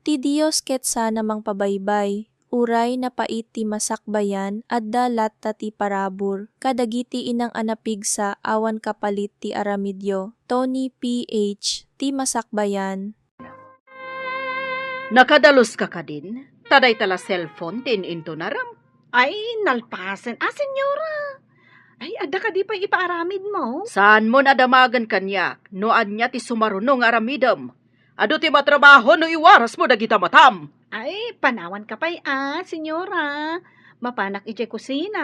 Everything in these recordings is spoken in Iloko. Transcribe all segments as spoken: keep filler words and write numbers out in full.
Ti Dios ket saan a mangpabaybay. Uray napait ti masakbayan, adda latta ti parabur kadagiti inang a napigsa awan kapalit ti aramidyo. Tony P H, ti masakbayan. Nakadaluska kadin? Ta dayta la cellphone ti in-intunaram. Ay, nalpasen. Ah, senyora. Ay, adda kadi pay ipaaramidmo? Saanmon a damagen kaniak no ania ti sumaruno nga aramidem. Adu ti matrabaho no iwarasmo dagita matam. Ay, panawanka pay, ah, senyora. Mapanak idiay kusina.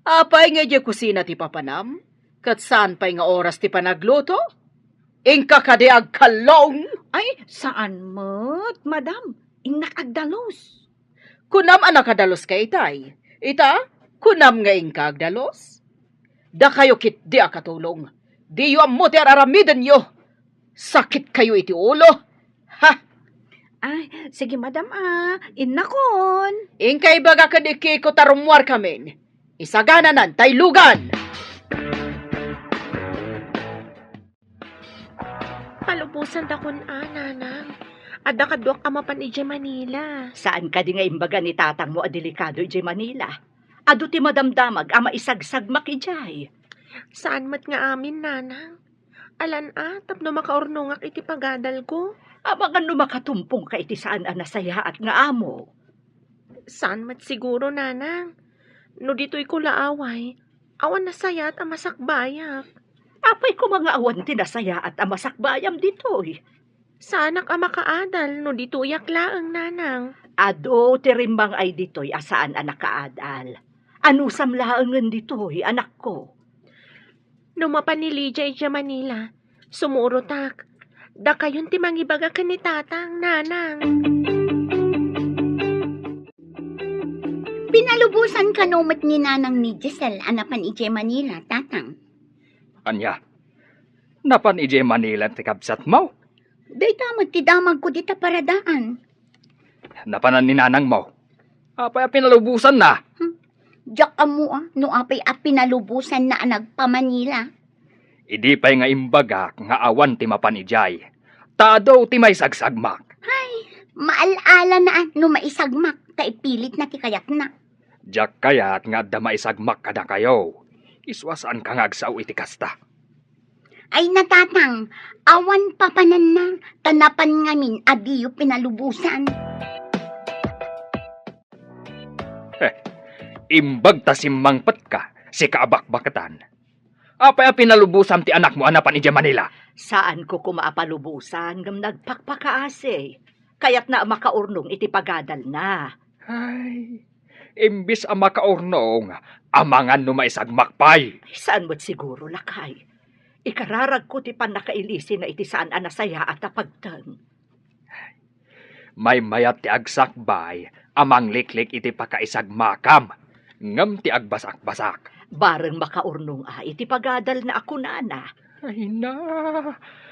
Apay nga idiay kusina ti papanam? Ket saan pay nga oras ti panagluto? Inka kadi agkallong? Ay, saan met, madam. Innak agdalus. Kunam a nakadaluska itay. Ita, kunam nga inka agdalus? Dakayo ketdi a katulong. Diyo ammo ti ar-aramidenyo. Sakitkayo iti ulo. Ha? Ay, sige, madam, ah. Innakon. Inka ibaga ken ni Kiko ta rummuarkamin. Isagananan tay lugan. Palubosan dakon a, nanang. Adda kaduak a mapan idiay Manila. Saan kadi nga imbaga ni tatangmo a delikado idiay Manila? Adu ti madamdamag a maisagsagmak idiay. Saan met nga amin, nanang. Alan a, tapno makaurnongak iti pagadalko. Amangan no makatumpongka iti saan a nasayaat nga amo. Saan met siguro, nanang. No ditoyko la away, awan nasayaat a masakbayak. Apay koma nga awan ti nasayaat a masakbayam ditoy? Saanak a makaadal no ditoyak laeng, nanang. Adu ti rimmang-ay ditoy a saan a nakaadal. Anusam laengen ditoy, anakko? No mapan ni Lydia idiay Manila, sumurotak. Dakayon ti mangibaga ken ni tatang, nanang. Pinalubosan kano met ni nanang ni Giselle a napan idiay Manila, tatang? Ania? Napan idiay Manila ti kabsatmo? Dayta met ti damagko dita paradaan. Napanan ni nanangmo? Apay a pinalubosanna? Hmm. Diak ammo a no apay a pinalubosanna a nagpa-Manila. Idi pay nga imbagak nga awan ti mapan idiay, ta adu ti maisagsagmak. Ay, maal-ala na no maisagmak ta ipilitna ti kayatna. Diak kayat nga adda maisagmak kadakayo. Isu a saanka nga agsao iti kasta. Ay, natatang, awan papananna, ta napan ngamin a diyo pinalubosan. Heh, imbag ta simmangpetka, sika a bakbaketan. Apay a pinalubosam ti anakmo a napan idiay Manila? Saanko koma a palubosan, ngem nagpakpakaasi. Kayatna a makaurnong iti pagadalna. Ay, imbis a makaurnong, amangan no maisagmak pay. Saan met siguro, lakay. Ikararagko ti pannakailisina iti saan a nasayaat a pagteng. Maymayat ti agsakbay a mangliklik iti pakaisagmakam, ngem ti agbasakbasak. Bareng makaurnong a iti pagadalna a kunana. Ay na,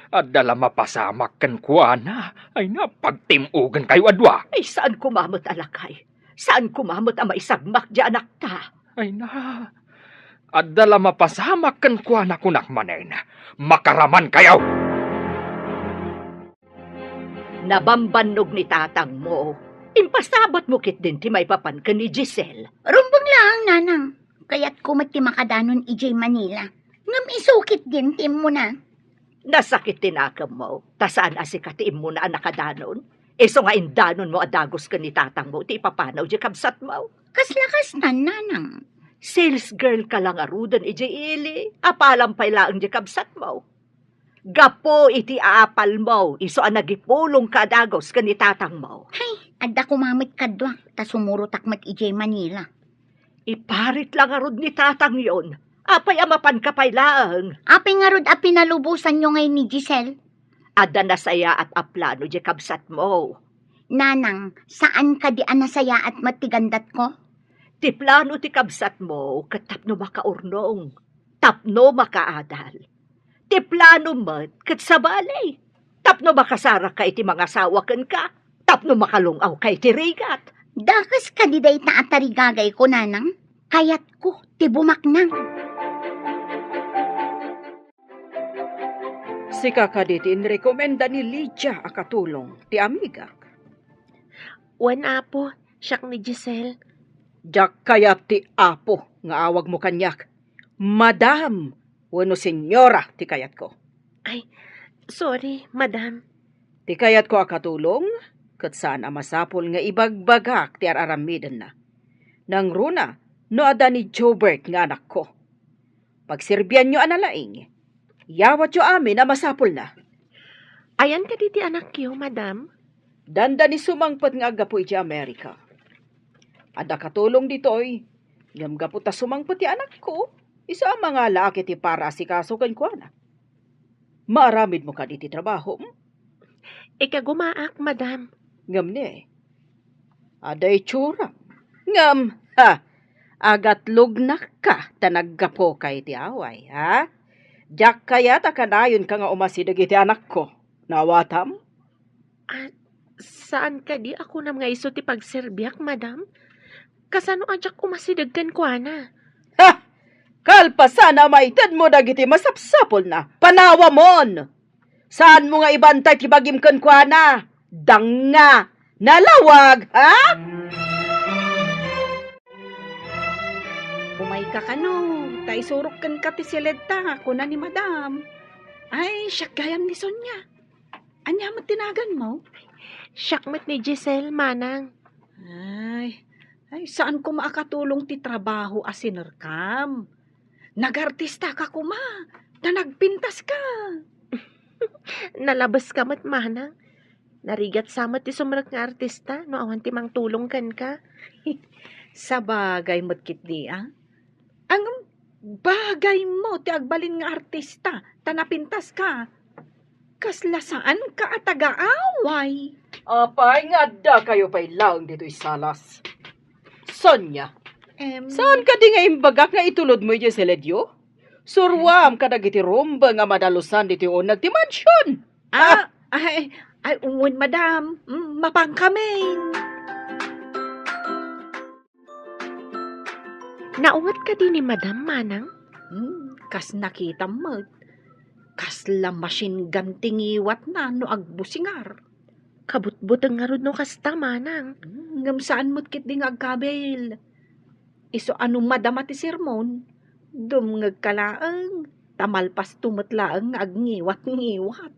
adda la mapasamak kenkuana. Ay na, pagtim-ogenkayo a dua. Ay, saan koma met a lakay. Saan koma met a maisagmak di anakta. Ay na, adda la mapasamak kenkuana, kunak manen. Makaramankayo! Nabambannog ni tatangmo. Impasabatmo ketdin ti maipapan ken ni Giselle. Rumbeng laeng, nanang. Kayatko met ti makadanon idiay Manila. Ngem isu ketdin ti immuna. Nasakit ti nakemmo, ta saan a sika ti immuna a nakadanon. Isu nga indanonmo a dagus ken ni tatangmo ti ipapanaw di kabsatmo. Kasla kastan, nanang. Sales girl ka la ngaruden idiay ili, apalam pay laeng di kabsatmo. Gapu iti aapalmo, isu a nagipulongka a dagus ken ni tatangmo. Hay, adda koma met kaduak, ta sumurotak met idiay Manila. Iparit la ngarud ni tatangyon. Apay a mapanka pay laeng? Apay ngarud a pinalubosanyo ngay ni Giselle? Adda nasayaat a plano di kabsatmo. Nanang, saan kadi a nasayaat met ti gandatko? Ti plano ti kabsatmo ket tapno makaurnong, tapno makaadal. Ti plano met ket sabali, tapno makasaraka iti mangasawa kenka, tapno makalung-awka iti rigat. Dakes kadi dayta a tarigagayko, nanang? Kayatko ti bumaknang. Sika kadi ti inrekomenda ni Lydia a katulong ti amigak. Wen, Apo, siak ni Giselle. Diak kayat ti Apo nga awagmo kaniak. Madam wenno Senyora ti kayatko. Ay, sorry, Madam. Ti kayatko a katulong, ket saan a masapul nga ibagbagak ti ar-aramidenna. Nangruna no adda ni Jobert nga anakko. Pagserbianyo a nalaing. Yawatyo amin a masapulna. Ayan kadi ti anakyo, Madam? Dandani sumangpet nga aggapu iti Amerika. Adda katulong ditoy, ngem gapu ta sumangpet ti anakko, isu a mangalaak iti para asikaso kenkuana. Maaramidmo kadi ti trabahom? Ikagumaak, Madam. Ngem ni, adda itsuram. Ngem, ha, agatlognak ka ta naggapuka iti away, ha? Diak kayat a kanayonka nga umasideg iti anakko. Naawatam? Ah, saan kadi a kunam nga isu ti pagserbiak, Madam? Kasano a diak umasideg kenkuana? Ha! Kalpasan a maitedmo dagiti masapsapulna, panawamon! Saanmo nga ibantay ti bagim kenkuana? Danga! Nalawag, ha? Umayka kano, ta isurok kenka ti siledta, kuna ni Madam. Ay, siak gayam ni Sonia. Ania met ti naganmo? Siak met ni Giselle, Manang. Ay, ay, saan koma a katulong ti trabaho a sinerkam. Nagartistaka koma, ta nagpintaska. Nalabeska met, Manang. Narigat sa met ti sumrek nga artista no awan ti mangtulong kenka. Sabagay met ketdi, a? Ngem, bagaymo ti agbalin nga artista, ta napintaska. Kasla saanka a taga-away. Apay nga addakayo pay laeng ditoy salas? Sonia, em, saan kadi nga imbagak nga itulodmo idiay siledyo? Suruam kadagiti rumbeng a madalusan ditoy uneg ti mansion. Ah, ay, ay, wen, Madam. Mm, mapankamin. Naunget kadi ni Madam, Manang? Hmm, kas nakitam met. Kasla machine gun ti ngiwatna no agbusingar. Kabutbuteng ngarud no kasta, Manang. Hmm, ngem saan met ketdi nga agkabil. Isu a no madama ti sermon, dumngegka laeng, ta malpasto met laeng nga agngiwat-ngiwat.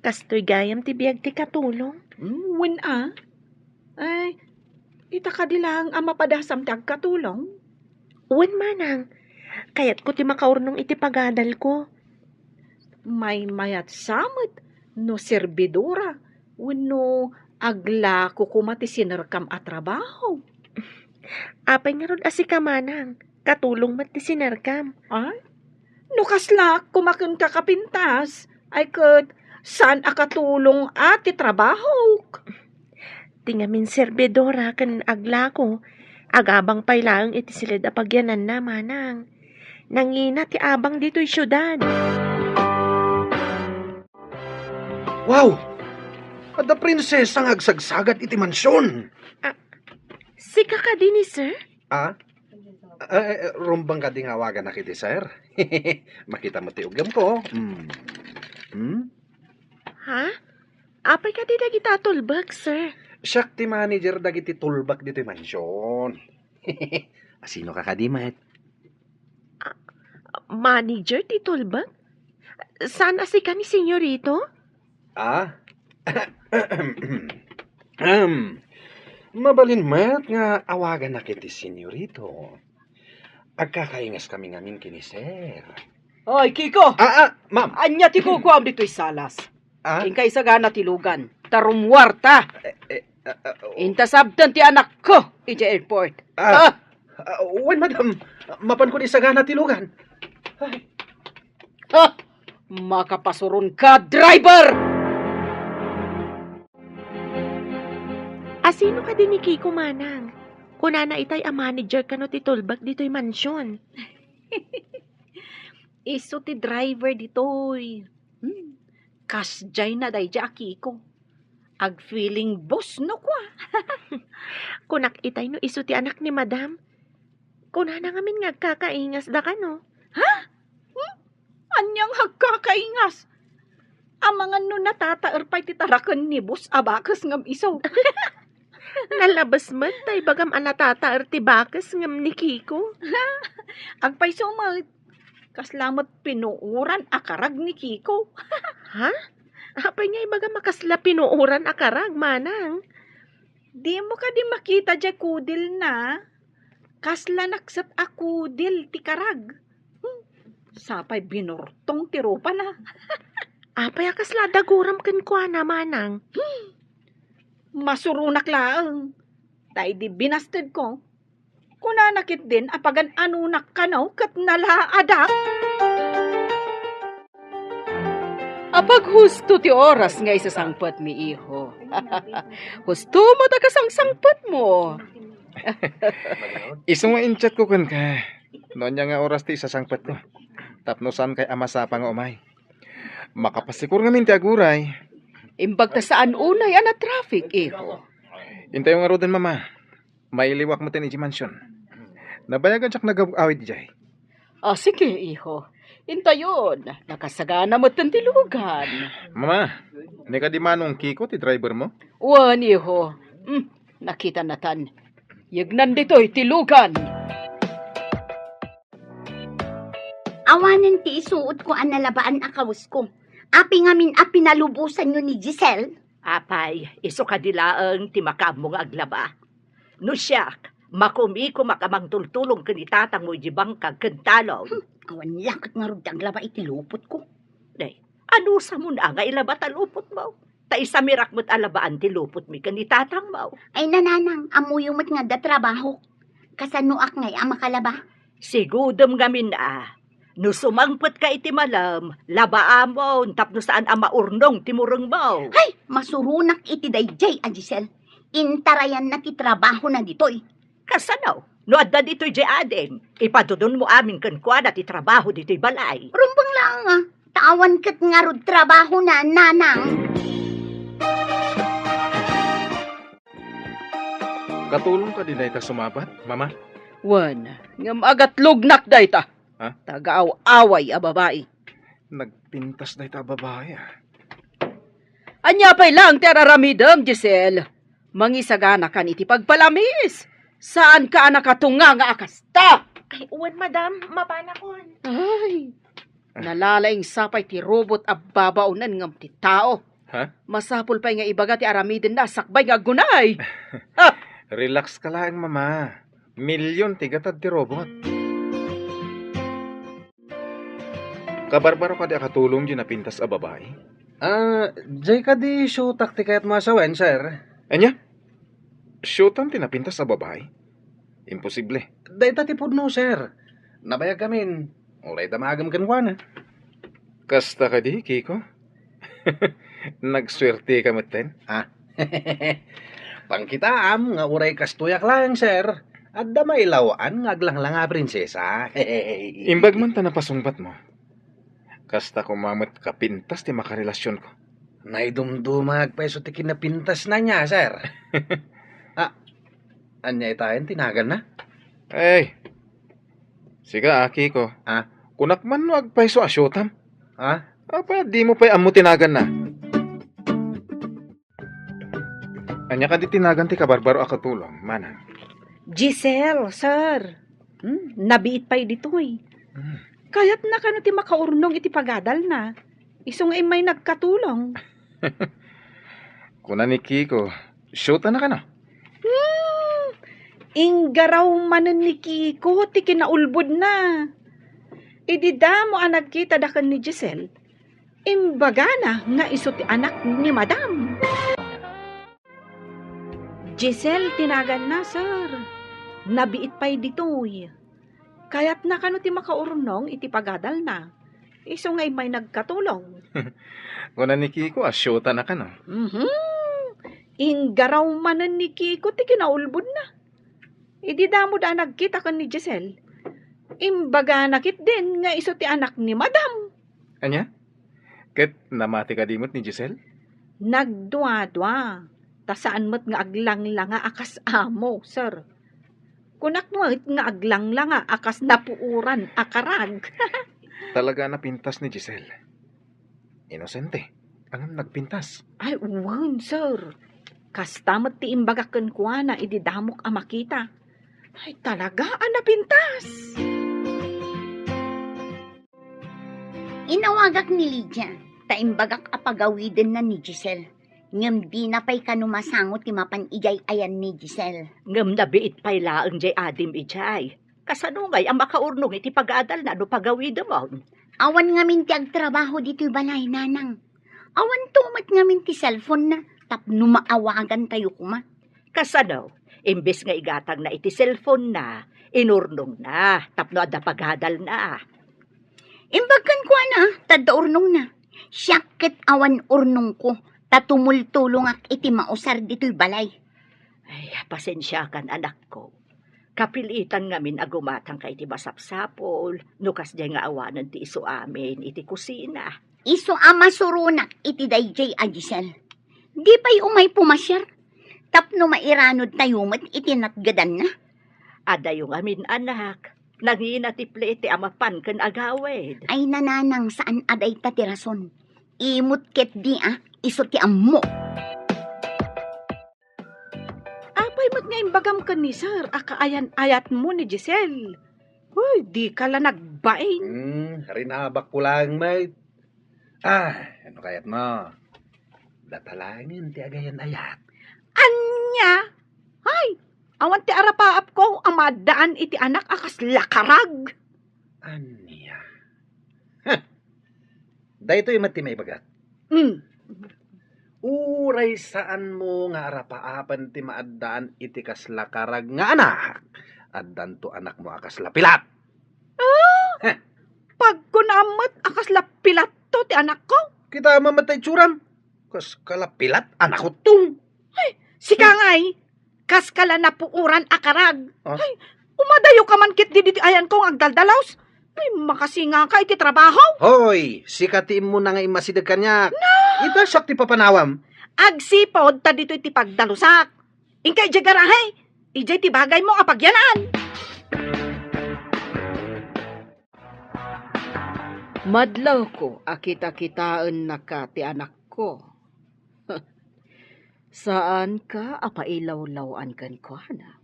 Kastoy gayam ti biag ti katulong? Hmm, wen a. Ay, ita kadi laeng a mapadasam ti agkatulong? Wen, Manang. Kayatko ti makaurnong iti pagadalko. Maymayatsa met no serbidora wenno aglako koma ti sinerkam a trabaho. Apay ngarud a sika, Manang? Katulong met ti sinerkam. Ay, no kaslaak koma kenka kapintas, ay ket saan a katulong a ti trabahok. Ti ngamin serbidora ken aglako, agabang pay laeng iti siled a pagyananna, Manang. Nangina ti abang ditoy siudad. Wow! Adda prinsesa nga agsagsagad iti mansion. Ah, sika kadi ni sir? Ah? Eh, eh, rumbeng kadi nga awaganak iti sir? Makita met ti uggamko. Hmm. Hmm? Ha? Apay kadi dagita a tulbek, sir? Siak ti manager dagiti tulbek ditoy mansion. Asinoka kadi met? Ah, manager ti tulbek? Saan a sika ni Senyorito? Ah? Ahem. Mabalin met nga awaganak iti Senyorito. Agkakaingaskami ngamin ken ni Sir. Oy, Kiko! Ah, ah, ma'am. Ania ti kukuam ditoy salas? Ah? Inka isagana ti lugan, ta rummuarta. Eh, eh, ah, ah, oh. Inta sabten ti anakko idiay airport. Ah, ah, wen, madam. Mapanko isagana ti lugan. Ay. Ha! Makapasuron ka, driver! Asino kadi ni Kiko, manang? Kunana itay a manager kano ti tulbek ditoy mansion. Isu ti driver ditoy. Hmm. Kasdiay na daydiay a Kiko. Agfeeling boss no kua. Kunak itay no isu ti anak ni madam. Kunana ngamin nga agkakaingas da kano. Ha? Hmm? Ania nga agkakaingas? Amangan no natataer pay ti taraken ni boss a bakes ngem isu. Nalabes met ta ibagam a natataer ti bakes ngem ni Kiko. Agpayso met. Kasla met pinuoran a karag ni Kiko. Ha? Apay nga ibagam a kasla pinuoran a karag, manang? Dimo kadi makita diay kudilna? Kasla nakset a kudil ti karag. Hmm, sapay binortong ti rupana. Apay a kasla daguram kenkuana, manang? Hmm, masuronak laeng. Ta idi binastedko, kunana ketdin a pagan-anonak kano ket nalaadak. Apaghusto ti oras nga isasangpetmi, iho. Husto met a kasangsangpetmo. Isu nga in-chatko kenka no ania nga oras ti isasangpetko tapno saankay a masapa nga umay. Makapasikur ngamin ti aguray. Imbag ta saan unay a na-traffic, iho. Intayo ngaruden, Mama. Mailiwak metten idiay mansion. Nabayagan diak nagaw-awid idiay. Ah, sige, iho. Intayon, nakasagana metten ti lugan. Mama, ni kadi Manong Kiko ti drivermo? Wen, iho. Hmm, nakita natan. Yegnan ditoy ti lugan. Awanen ti isuotko a nalabaan a kawesko. Apay ngamin a pinalubosanyo ni Giselle? Apay, isu kadi laeng ti makaammo nga aglaba. No siak, makumikumak a mangtultulong ken ni tatangmo idiay bangkag ken talon. Hmm, awan la ket ngarud ti aglaba iti lupotko. Nay, anusamon a nga ilaba ta lupotmo? Ta isamirak met a labaan ti lupotmi ken ni tatangmo. Ay, nanang, ammoyo met nga adda trabahok. Kasanoak ngay a makalaba? Sigudem ngamin a, no sumangpetka iti malem, labaamon tapno saan a maurnong ti murengmo. Hay, masuronak iti daydiay a Giselle. Intarayanna ti trabahona ditoy. Kasano? No adda ditoy diay adim, ipadudonmo amin kenkuana ti trabaho ditoy balay. Rumbeng laeng a, ta awan ket ngarud trabahona, nanang. Katulong kadi dayta sumabat, Mama? Wen, ngem agatlognak dayta. Ha? Taga-aw-away a babai. Nagpintas dayta a babai, ah. Ania pay laeng ti ar-aramidem, Giselle? Mangisaganakan iti pagpalamis. Saanka a nakatunga nga a kasta. Ay, wen, madam, mapanakon. Ay, nalalaing sapay ti robot a babaonen ngem ti tao. Ha? Masapul pay nga ibaga ti aramidenna a sakbay nga aggunay. Ha! Relax ka laeng, Mama. Milyon ti gatad ti robot. Kabarbaro kadi a katulong diay napintas a babai? Ah, diay kadi siotak ti kayatmo a sawen, sir? Ania? Siotam ti napintas a babai? Imposible. Dayta ti pudno, sir. Nabayag amin. Uray damagem kenkuana. Kasta kadi, Kiko? Nagsuerteka metten? Ah. Pangkitaam nga uray kastoyak laeng, sir. Adda mailaw-an nga aglanglang a prinsesa. Imbag man ta napasungbatmo. Kasta koma met kapintas ti makarelasionko. Naidumduma pay isu ti kinapintasna nia, sir. Ah, ania itaen ti naganna? Ay, sika, aki ko. Ah? Kunak man no agpayso a siotam. Ah? Apa, dimo pay ammo ti naganna? Ania kadi ti nagan ti kabarbaro a katulong, manang? Giselle, sir. Hmm, nabiit pay ditoy. Hmm. Kayatna kano ti makaurnong iti pagadalna. Isu nga immay nagkatulong. Kuna ni Kiko, siotana kano? Hmm, inggaraw manen ni Kiko ti kinaulbodna. Idi damo a nagkita daken ni Giselle, imbagana nga isu ti anak ni Madam. Giselle ti naganna, sir. Nabiit pay ditoy. Kayatna kano ti makaurnong iti pagadalna. Isu nga immay nagkatulong. Kuna ni Kiko a siotana kano? Mhm. Inggaraw manen ni Kiko ti kinaulbodna. Idi damo da a nagkita ken ni Giselle, imbagana ketdin nga isu ti anak ni Madam. Ania? Ket namati kadi met ni Giselle? Nagduadua, ta saan met nga aglanglanga a kas amo, sir. Kunak met nga aglanglanga a kas napuoran a karag. Talaga a napintas ni Giselle. Inosente, ngem nagpintas. Ay, wen, sir. Kasta met ti imbagak kenkuana idi damok a makita. Ay, talaga a napintas! Inawagak ni Lydia, ta imbagak a pagawidenna ni Giselle. Ngem dina pay kano masango ti mapan idiay ayan ni Giselle. Ngem nabiit pay laeng diay adim idiay. Kasano ngay a makaurnong iti pagadalna no pagawidemon? Awan ngamin ti agtrabaho ditoy balay, nanang. Awanto met ngamin ti cellphone-na tapno maawagantayo koma. Kasano? Imbes nga igatangna iti cellphone-na, inurnongna tapno adda pagadalna. Imbag kenkuana, ta adda urnongna. Siak ket awan urnongko, ta tumultulongak iti mausar ditoy balay. Ay, pasensiakan, anakko. Kapilitan ngamin a gumatangka iti masapsapul, no kasdiay nga awanen ti isu amin iti kusina. Isu a masuronak iti daydiay a Giselle. Di pay umay pumasiar tapno mairanudtayo met iti natgedanna. Adayo ngamin, anak. Nangina ti plete a mapan ken agawid. Ay, nanang, saan a dayta ti rason. Imot ketdi a, isu ti ammok. Apay met nga imbagam ken ni Sir a kaayan-ayatmo ni Giselle? Uy, dika la nagbain. Hmm, rinabakko laeng met. Ah, ano kayatmo? Data laengen ti agayan-ayat. Ania? Ay, awan ti arapaapko a maaddaan iti anak a kasla karag. Ania? Heh. Daytoy met ti maibagak. Hmm. Uray saanmo nga arapaapen ti maaddaan iti kasla karag nga anak, addanto anakmo a kasla pilat. Ah! Heh. Pagkunam met a kasla pilatto ti anakko? Kitaem met ta itsuram. Kas kala pilat, anakko tong. Ay, sika ngay, kas kala napuoran a karag. Ah? Ay, umadayoka man ketdi ditoy ayanko nga agdaldalus. Ay, makasingaka iti trabaho. Hoy, sika ti immuna nga immasideg kaniak. Na! Ita siak ti papanawam. Agsipud ta ditoy ti pagdalusak. Inka idiay garahe, idiay ti bagaymo a pagyanan. Madlawko a kitakitaennaka ti anakko. Saanka a pailawlaw-an kenkuana.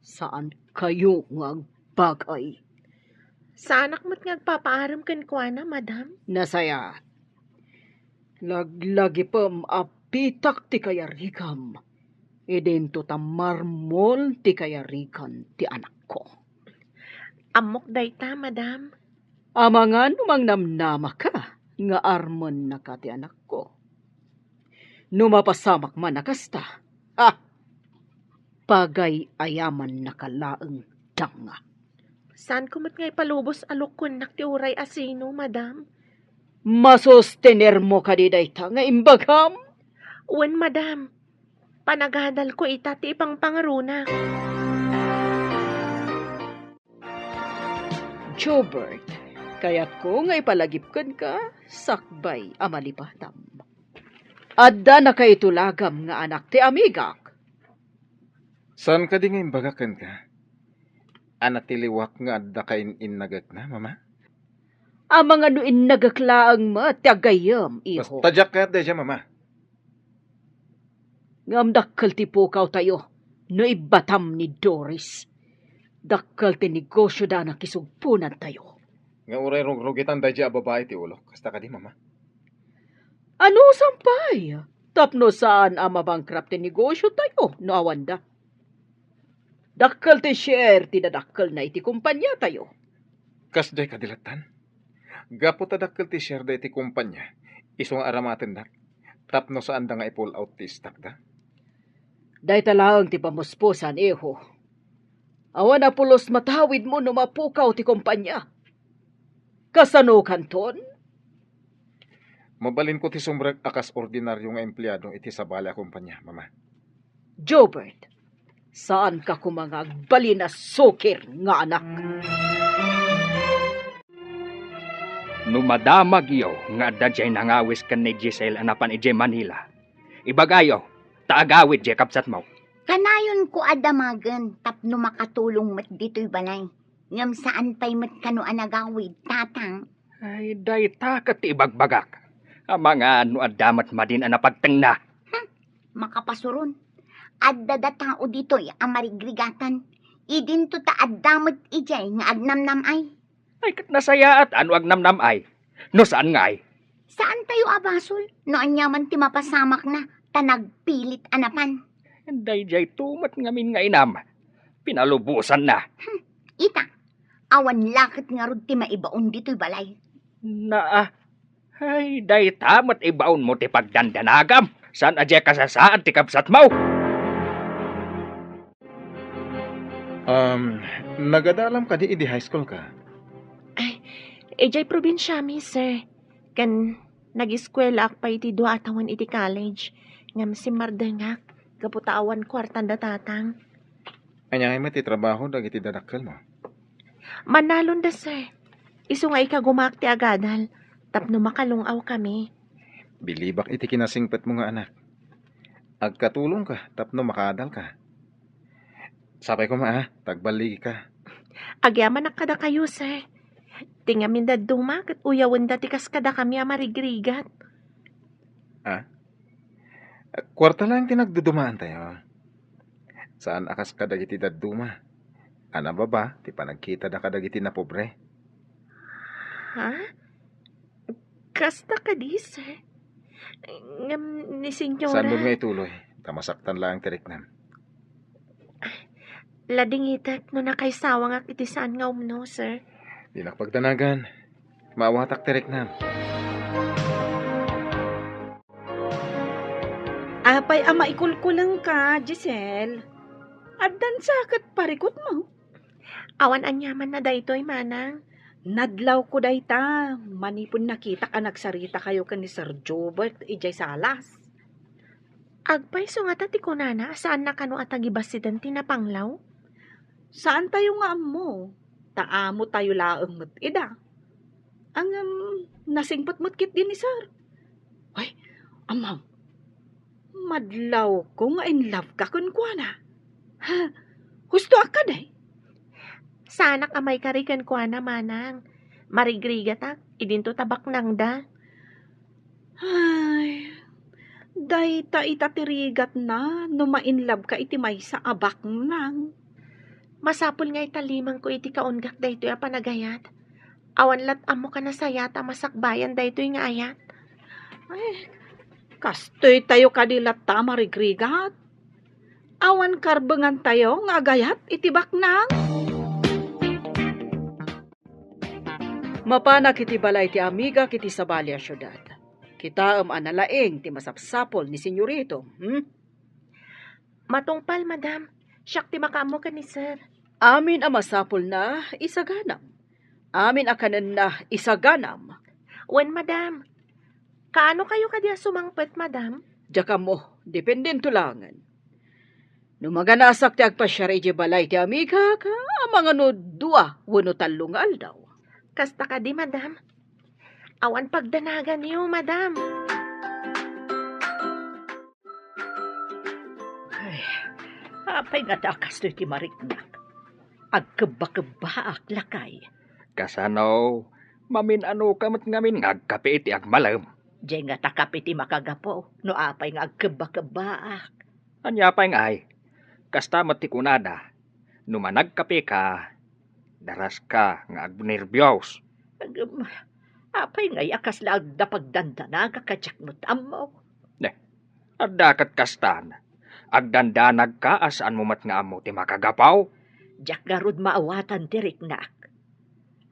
Saankayo nga agbagay. Saanak met nga agpapaarem kenkuana, madam. Nasayaat. Laglagipem a pitak ti kayarigam. Idinto ta marmol ti kayarigan ti anakko. Ammok dayta, madam. Amangan no mangnamnamaka nga armennaka ti anakko. No mapasamak man a kasta, ha! Pagay-ayamannaka laeng danga. Saanko met nga ipalubos a lukkonnak ti uray a sino, madam. Masostenermo kadi dayta nga imbagam? Wen, madam. Panagadalko ita ti ipangpangaronak. Jobert, kayatko nga ipalagip kenka sakbay a malipatam. Adda nakaitulagam nga anak ti amigak. Saan kadi nga imbagak kenka a natiliwak nga adda kain-innagekna, Mama? Amangan no innagek laeng met ti aggayyem, iho. Basta diak kayat daydiay, Mama. Ngem dakkel ti pukawtayo no ibbatam ni Doris. Dakkel ti negosio da nakisugponantayo. Nga uray rugrugitan daydiay a babai ti ulok, kasta kadi, Mama? Anusam pay, tapno saan a mabankrupt ti negosio tayo no awanda. Dakkel ti share ti dadakkelna iti kompaniatayo. Kasdiay kadi lattan? Gapu ta dakkel ti share da iti kompania, isu nga aramatennak, tapno saanda nga i-pull out ti stock da. Dayta laeng ti pamuspusan, iho. Awan a pulos matawidmo no mapukaw ti kompania. Kasano kanton? Mabalinko ti sumrek a kas ordinaryo nga empleado iti sabali a kompania, Mama. Jobert, saanka koma nga agbalin a sukir nga anak. No madamagyo nga adda diay nangawis ken ni Giselle a napan idiay Manila, ibagayo, ta agawid diay kabsatmo. Kanayonko a damagen tapno makatulong met ditoy balay. Ngem saan pay met kano a nagawid, Tatang? Ay, dayta ket ti ibagbagak. Amangan no adda met madin a napagtengna. Hmm. makapasuron. Adda da tao ditoy a marigrigatan. Idinto ta adda met idiay nga agnamnam-ay. Ay, ket nasayaat a no agnamnam-ay. No saan ngay? Saan tayo a basol no aniaman ti mapasamakna ta nagpilit a napan? Daydiay to met ngamin nga inam. Pinalubosanna. Hmm, ita, awan la ket ngarud ti maibaon ditoy balay. Naa, ay, dayta met ibaonmo ti pagdandanagam. Saan a diay kasasaad ti kabsatmo? Um, nagadalam kadi idi high school ka? Ay, idiay probinsiami, sir. Ken nagiskuelaak pay iti dua a tawen iti college. Ngem simmardengak gapu ta awan kuartan da tatang. Ania ngay met ti trabaho dagiti dadakkelmo? Mannalonda, sir. Isu nga ikagumaak ti agadal tapno makalung-awkami. Bilibak iti kinasingpetmo nga anak. Agkatulongka tapno makaadalka. Sapay koma, a, ta agballigika. Agyamanak kadakayo, sir. Ti ngamin dadduma ket uyawenda ti kas kadakami a marigrigat. A? Kuarta laeng ti nagdudumaantayo. Saan a kas kadagiti dadduma a nababa ti panagkitada kadagiti napobre. Ha? Kasta kadi, sir? Ngem ni Senyora. Saan mo nga ituloy? Ta masaktan laeng ti riknam. Ladingitek no nakaisawangak iti saan nga umno, sir. Dinak pagdanagan. Maawatak ti riknam. Apay a maikulkulengka, Giselle? Addan sa ket parikutmo? Awan aniamanna daytoy, manang. Nadlawko dayta, manipud nakitak a nagsaritakayo ken ni Sir Jobert idiay salas. Agpayso ngata ti kunana a saanna kano a tagibassiten ti napanglaw? Saantayo nga ammo, ta amotayo laeng met ida. Ngem nasingpet met ketdi ni Sir. Ay, ammom, madlawko nga in love ka kenkuana. Ha, husto a kadi? Saanak a maikari kenkuana, manang. Marigrigatak, idinto ta baknangda. Ay, dayta ita ti rigatna no ma-in love ka iti maysa a baknang. Masapul nga itallimanko iti kaunggak daytoy a panagayat. Awan lat ammok a nasayaat a masakbayan daytoy nga ayat. Ay, kastoytayo kadi latta a marigrigat. Awan karbengantayo nga agayat iti baknang. Mapanak iti balay ti amigak iti sabali a siudad. Kitaem a nalaing ti masapsapul ni Senyorito, hmm? Matungpal, madam. Siak ti makaammo ken ni sir. Amin a masapulna, isaganam. Amin a kanenna, isaganam. Wen, madam. Kaano kayo kadi a sumangpet, madam? Diak ammo, dependento laengen. No maganasak ti agpasiar idiay balay ti amigak, amangan no dua wenno tallo nga aldaw. Kasta kadi, madam. Awan pagdanaganyo, madam. Ay, apay ngata a kastoy ti mariknak? Agkebbakebbaak, lakay. Kasano, mamin-anoka met ngamin nga agkape iti agmalem? Diay ngata kape ti makagapu no apay nga agkebbakebbaak. Ania pay ngay? Kasta met ti kunada, no managkapeka, daraska nga agnerbios. Agem, apay ngay a kasla adda pagdandanagak a diak met ammo? Ne, adda ket kastan. Agdandanagka a saanmo met nga ammo ti makagapu? Diak ngarud maawatan ti riknak.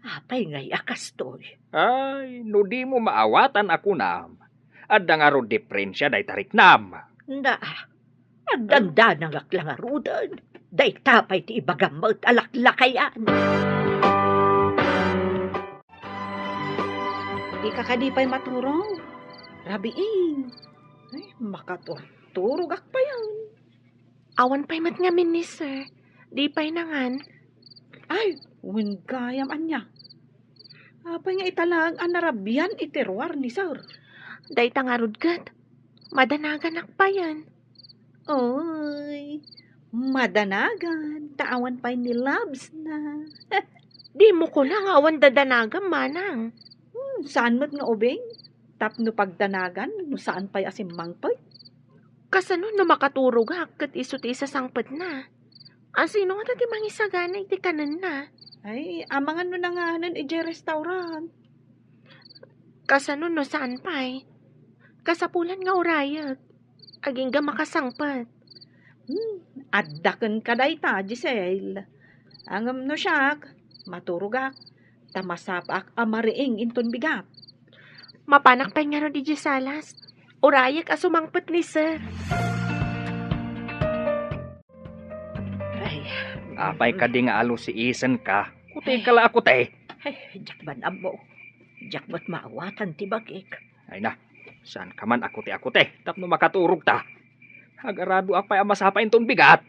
Apay ngay a kastoy? Ay, no dimo maawatan a kunam, adda ngarud diferensia dayta riknam. Na, agdandanagak la ngaruden. Dayta pay ti ibagam met a laklakayan. Ika kadi pay maturog? Rabiin. Ay, makaturturogak payen. Awan pay met ngamin ni sir. Di pay nangan. Ay, wen gayam ania. Apay nga ita laeng a narabian iti ruar ni sir? Dayta ngarud ket, madanaganak payen. Oy, madanagan, ta awan pay ni labs na. Dimo kuna nga awan dadanagam, manang. Hmm, saan met nga ubing? Tapno pagdanagan, no saan pay a simmangpet? Kasano no makaturogak ket isu ti isasangpetna? Asino ngata ti mangisagana iti kanenna? Ay, amangan no nanganen idiay restaurant. Kasano no saan pay? Kasapulan nga urayek. Agingga makasangpet. Hmm, adda kenka dayta, Giselle. Ngem no siak, maturogak, ta masapaak a mariing inton bigat. Mapanak pay ngarud idiay salas. Urayek a sumangpet ni Sir. Ay. Apay kadi nga alusiisenka? Kuteka la a kute. Ay, diak man ammo. Diak met maawatan ti bagik. Ay na, saanka man a kute a kute tapno makaturogta. Agaradoak pay a masapa inton bigat.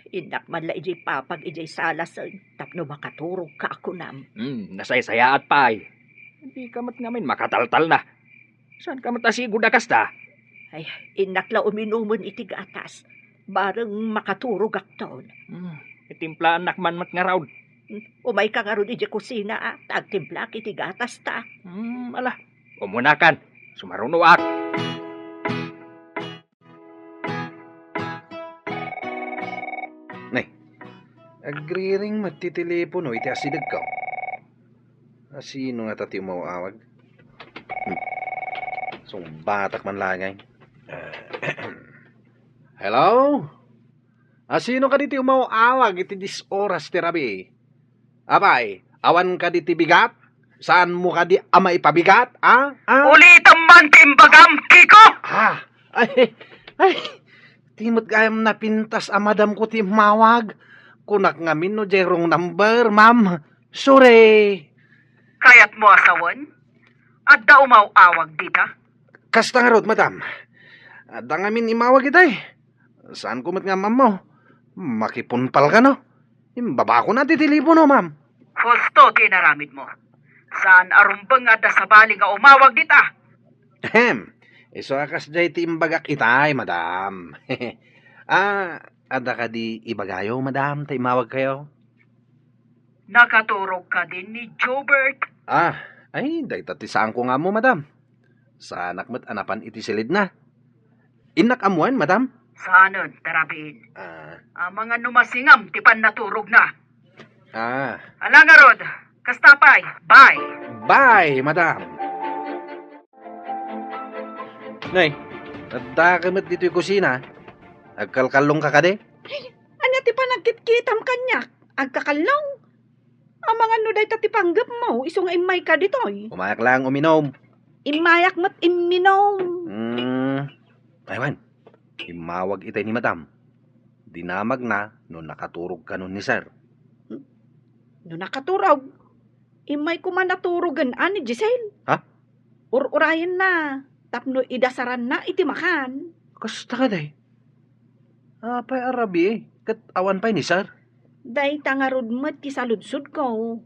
Innak man la idiay papag idiay salasen tapno makaturogka a kunam. Hmm, nasaysayaat pay. Dika met ngamin makataltalna. Saanka met a sigud a kasta? Ay, innak la uminumen iti gatas. Bareng makaturogakton. Hmm, itimplaannak man met ngarud. Hmm, umayka ngarud idiay kusina, a, ta agtimplaak iti gatas ta. Hmm, ala, umunakan. Sumarunoak. Nay, agriring met ti telepono iti asidegko. Asino ngata ti umaw-awag? Hmm. Sungbatak man la ngay. Hello? Asino kadi ti umaw-awag iti dies oras ti rabii? Apay, awan kadi ti bigat? Saanmo kadi a maipabigat, a? A? Ulitem man ti imbagam, Kiko! Ah, ay, ay, ti met gayam napintas a madamko ti immawag. Kunak ngamin no diay wrong number, ma'am. Sorry. Kayatmo a sawen? Adda umaw-awag dita? Kasta ngarud, madam. Adda ngamin immawag itay. Saanko met nga ammammo. Makipunpal ka, no? Imbabako na ti telepono, ma'am. Husto ti inaramidmo. Saan a rumbeng nga adda sabali nga umawag dita. Ahem. Isu a kasdiay ti imbagak itay, madam. Ah, adda kadi ibagayo, madam, ta immawagkayo? Nakaturog kadin ni Jobert? Ah, ay, dayta ti saanko nga ammo, madam. Saanak met a napan iti silidna. Innak ammoen, madam? Saanen, ta rabiin. Ah. Amangan no masingam ti pannaturogna. Ah. Ala ngarud, kasta pay. Bye. Bye, madam. Nay, addaka met ditoy kusina. Agkalkallongka kadi? Ay, ania ti panagkitkitam kaniak? Agkakallong? Amangan no dayta ti panggepmo, isu nga immayka ditoy. Umayak laeng uminom. Immayak met imminom. Hmm. Ay, wen, immawag itay ni madam. Dinamagna no nakaturog kanon ni sir. No nakaturog? Immay koma naturogen a ni Giselle. Ha? Ur-urayenna tapno idasaranna iti makan. Kasta kadi? Apay a rabii ket awan pay ni sir? Dayta ngarud met ti saludsodko.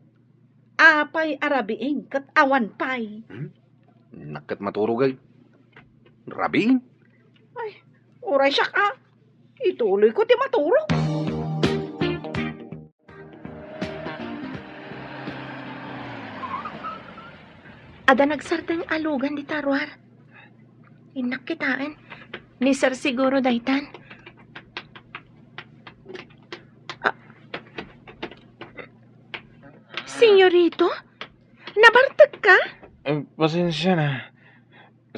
Apay a rabii ket awan pay? Hmm? Innak ket maturog ay. Rabii? Ay, uray siak a. Ituloyko ti maturog. Adda nagsardeng a lugan dita ruar. Innak kitaen. Ni sir siguro daytan. Ah. Senyorito? Nabartekka? Eh, pasensia na.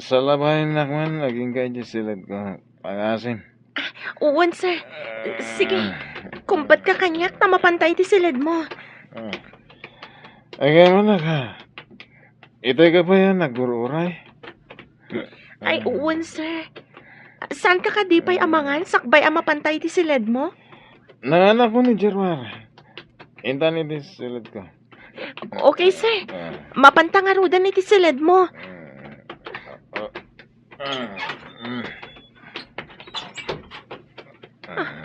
Salabayennak man, agingga idiay siledko. Pangasin. Ah, wen, sir. Sige, kumpet ka kaniak ta mapanta iti siledmo. Ah. Agay man ka. Itay ka pay a naggur-uray? Ay, wen, sir. Saanka kadi pay amangan sakbay a mapanta iti siledmo? Nanganak ko ni Gerwar. Intan iti siledko. Okay, sir. Ah. Mapanta ngaruden iti siledmo. Ah. Ah. Ah.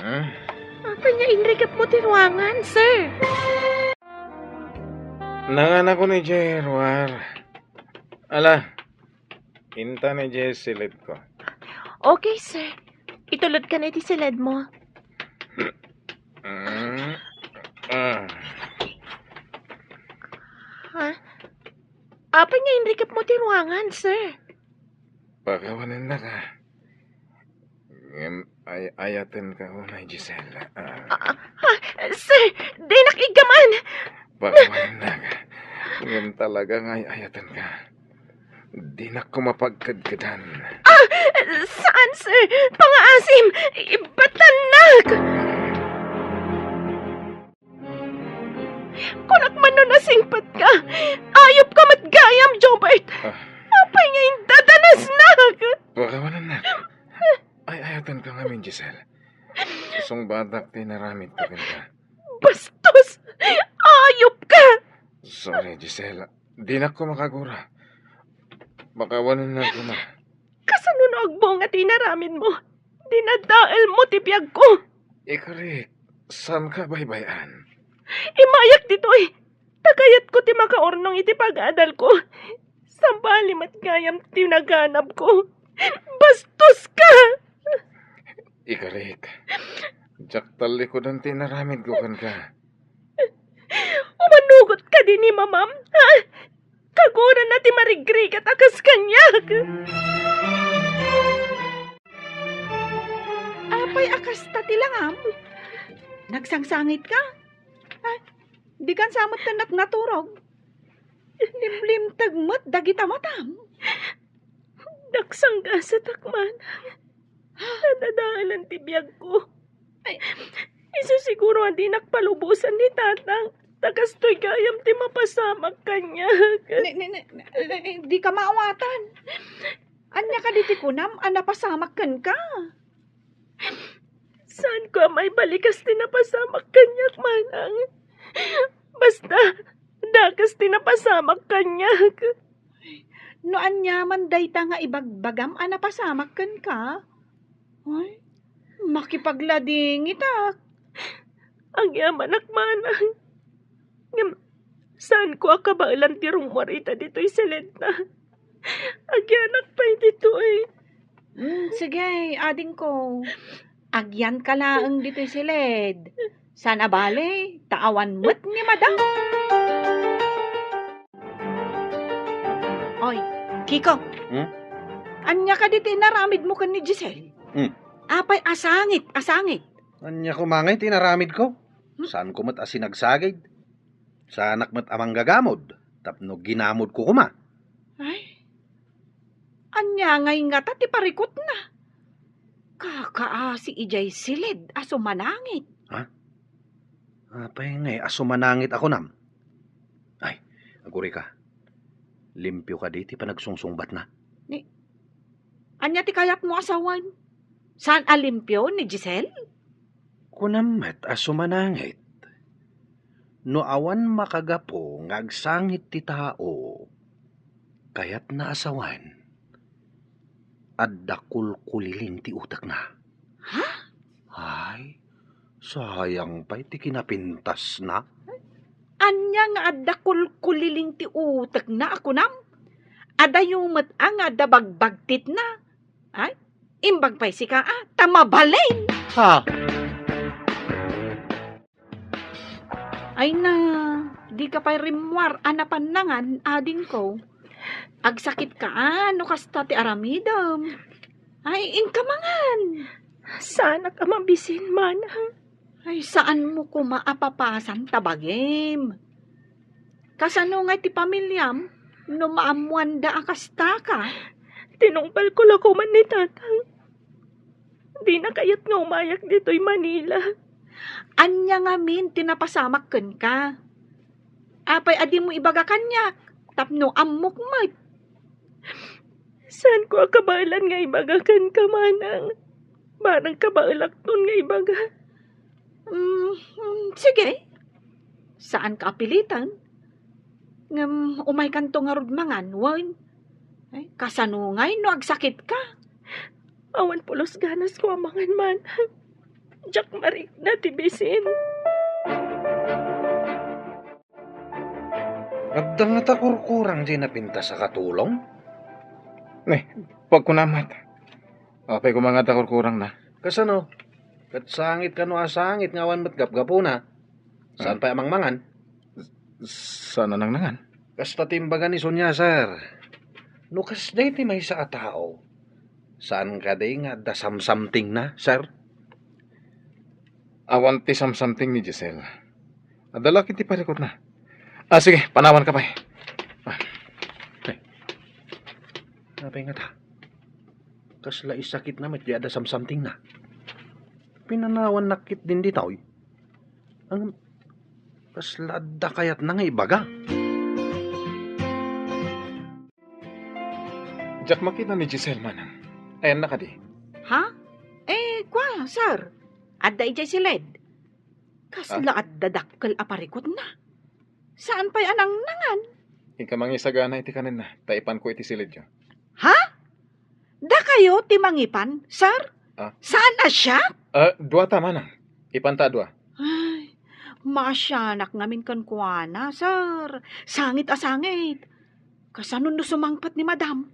Ah. Apay nga inrikepmo ti ruangan, sir? Nanganak ko ni Gerwar. Ala, intan idiay siledko. Okay, sir. Itulodka na iti siledmo. Mm. Ah. Ha? Apay nga inrikepmo ti ruangan, sir? Pakawanennaka. Ngem ay-ayatenka unay, Giselle. Ah. Ah, ah, sir, dinak iggaman. Pakawanennak. Ngem talaga nga ay-ayatenka. Dinak koma pagkedkedan. Ah, saan, sir? Pangaasim! Ibatannak! Kunak man no nasingpetka. Ayupka met gayam, Jobert. Ah. Apay nga indadanasnak? Pakawanennak. Ay-ayatenka ngamin, Giselle. Sungbatak ti inaramidko kenka. Bastos! Ayupka! Sorry, Giselle. Dinak koma kagura. Pakawanennak koma. Kasano no agbunga ti inaramidmo? Dinadaelmo ti biagko. Ikarik, saanka baybay-an? Immayak ditoy. Ta kayatko ti makaurnong iti pag-adalko. Sabali met gayam ti naganabko. Bastoska! Ikarik, diak tallikudan ti inaramidko kenka. Umanugot kadi ni Mamam, ha? Kagurana ti marigrigat a kas kaniak. Apay a kasta ti langam? Nagsangsangitka? Ay, dikan sa met tennak naturog. Limlimteg met dagita matam. Nagsanggasatak, manang. Nadadaelan ti biagko. Ay. Isu siguro a dinak palubosan ni tatang. Ta kastoy gayam ti mapasamak kaniak. Ni, ni, ni, ni, dika maawatan. Ania kadi ti kunam a napasamak kenka? Saanko a maibalikas ti napasamak kaniak, manang. Basta, dakes ti napasamak kaniak. No aniaman dayta nga ibagbagam a napasamak kenka, ay, makipagladingitak. Agyamanak, manang. Ngem, saanko a kabaelan ti rummuar ita ditoy siled na. Agyanak pay ditoy. Mm, sige, adingko. Agyanka laeng ditoy siled. Saan a bale, ta awan met ni madam. Oy, Kiko. Hmm? Ania kadi ti inaramidmo ken ni Giselle? Hmm. Apay a sangit, a sangit. Ania koma ngay ti inaramidko? Hmm? Saanko met a sinagsagid? Saanak met a manggagamod tapno ginamodko koma. Ay, ania ngay ngata ti parikutna? Kakaasi idiay siled a sumanangit. Ha? Apay ngay a sumanangit a kunam? Ay, agurika. Limpio kadi ti panagsungsungbatna? Ni, ania ti kayatmo a sawen? Saan a limpio ni Giselle? Kunam met a sumanangit. No awan makagapu nga agsangit ti tao, kayatna a sawen, adda kulkuliling ti utekna. Ha? Ay, sayang pay ti kinapintasna. Ania nga adda kulkuliling ti utekna a kunam? Adayo met a nga adda bagbagtitna. Ay, imbag pay sika a, ta mabalin! Ha? Ay na, dika pay rimmuar a napan nangan, adingko. Agsakitka a no kasta ti aramidem. Ay, inka mangan. Saanak a mabisin, manang. Ay, saanmo koma a papasan ta bagim. Kasano ngay ti pamiliam no maammoanda a kastaka? Tinungpalko la koma ni tatang. Dina kayat nga umayak ditoy Manila. Ania ngamin ti napasamak kenka? Apay a dimo ibaga kaniak tapno ammok met? Saanko a kabaelan nga ibaga kenka, manang. Barang kabaelakton nga ibaga. Mm, mm, sige. Saanka a pilitan. Ngem umaykanto ngarud mangan, wen? Ay, kasano ngay no agsakitka? Awan pulos ganasko a mangan, manang. Diak marikna ti bisin. Adda ngata kurkurang diay napintas a katulong? Ne, pagkunam met. Apay koma nga adda kurkurangna? Kasano? Ket sangit kano a sangit nga awan met gapgapuna. Saan Hmm. pay a mangmangan? Saan a nangnangan? Kasta ti imbaga ni Sonia, sir. No kasdiay ti maysa a tao, Saan kadi nga adda samsamtingna, sir? Awan ti samsamting ni Giselle. Adda la ket ti parikutna. Ah, sige, panawanka pay. Ah. Ay. Apay ngata? Kasla isakitna met di adda samsamtingna. Pinanawannak ket din ditoy. Ang kasla adda kayatna nga ibaga. Diak makita ni Giselle, manang. Ayanna kadi? Ha? Eh, kua, sir. Adda idiay siled. Kasla Ah. adda dakkel a parikutna. Saan pay a nangnangan? Inka mangisagana iti kanenna, ta ipanko iti siledyo. Ha? Dakayo ti mangipan, sir? Ah. Saan a siak? Ah, dua ta, manang. Ipanta a dua. Ay, maasianak ngamin kenkuana, sir. Sangit a sangit. Kasano no sumangpet ni madam?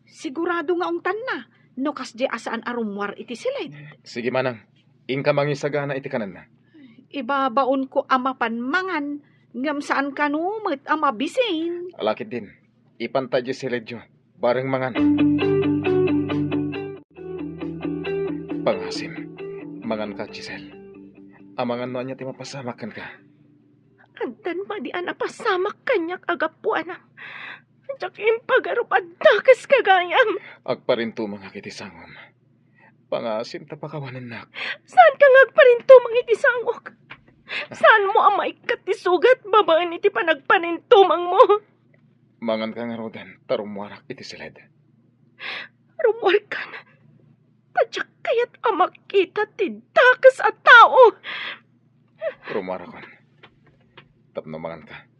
Sigurado nga ungtanna no kasdiay a saan a rummuar iti siled. Sige, manang. Inka mangisagana iti kanenna. Ibabaonko a mapan mangan, ngem saan kano met a mabisin. Ala ketdin, ipanta idiay siledyo, bareng mangan. Pangasim, manganka, Giselle. Amangan no ania ti mapasamak kenka. Addan madi a napasamak kaniak a gapuanam. Diak impagarup a dakes gagayam. Agparintumangak iti sangom. Pangasim ta pakawanennak. Saanka nga agparintumang iti sangok. Saanmo a maikkat ti sugat babaen iti panagparintumangmo. Manganka ngaruden, ta rummuarak iti siled. Rummuarkan. Ta diak kayat a makita ti dakes a tao. Rummuarakon. Tapno manganka.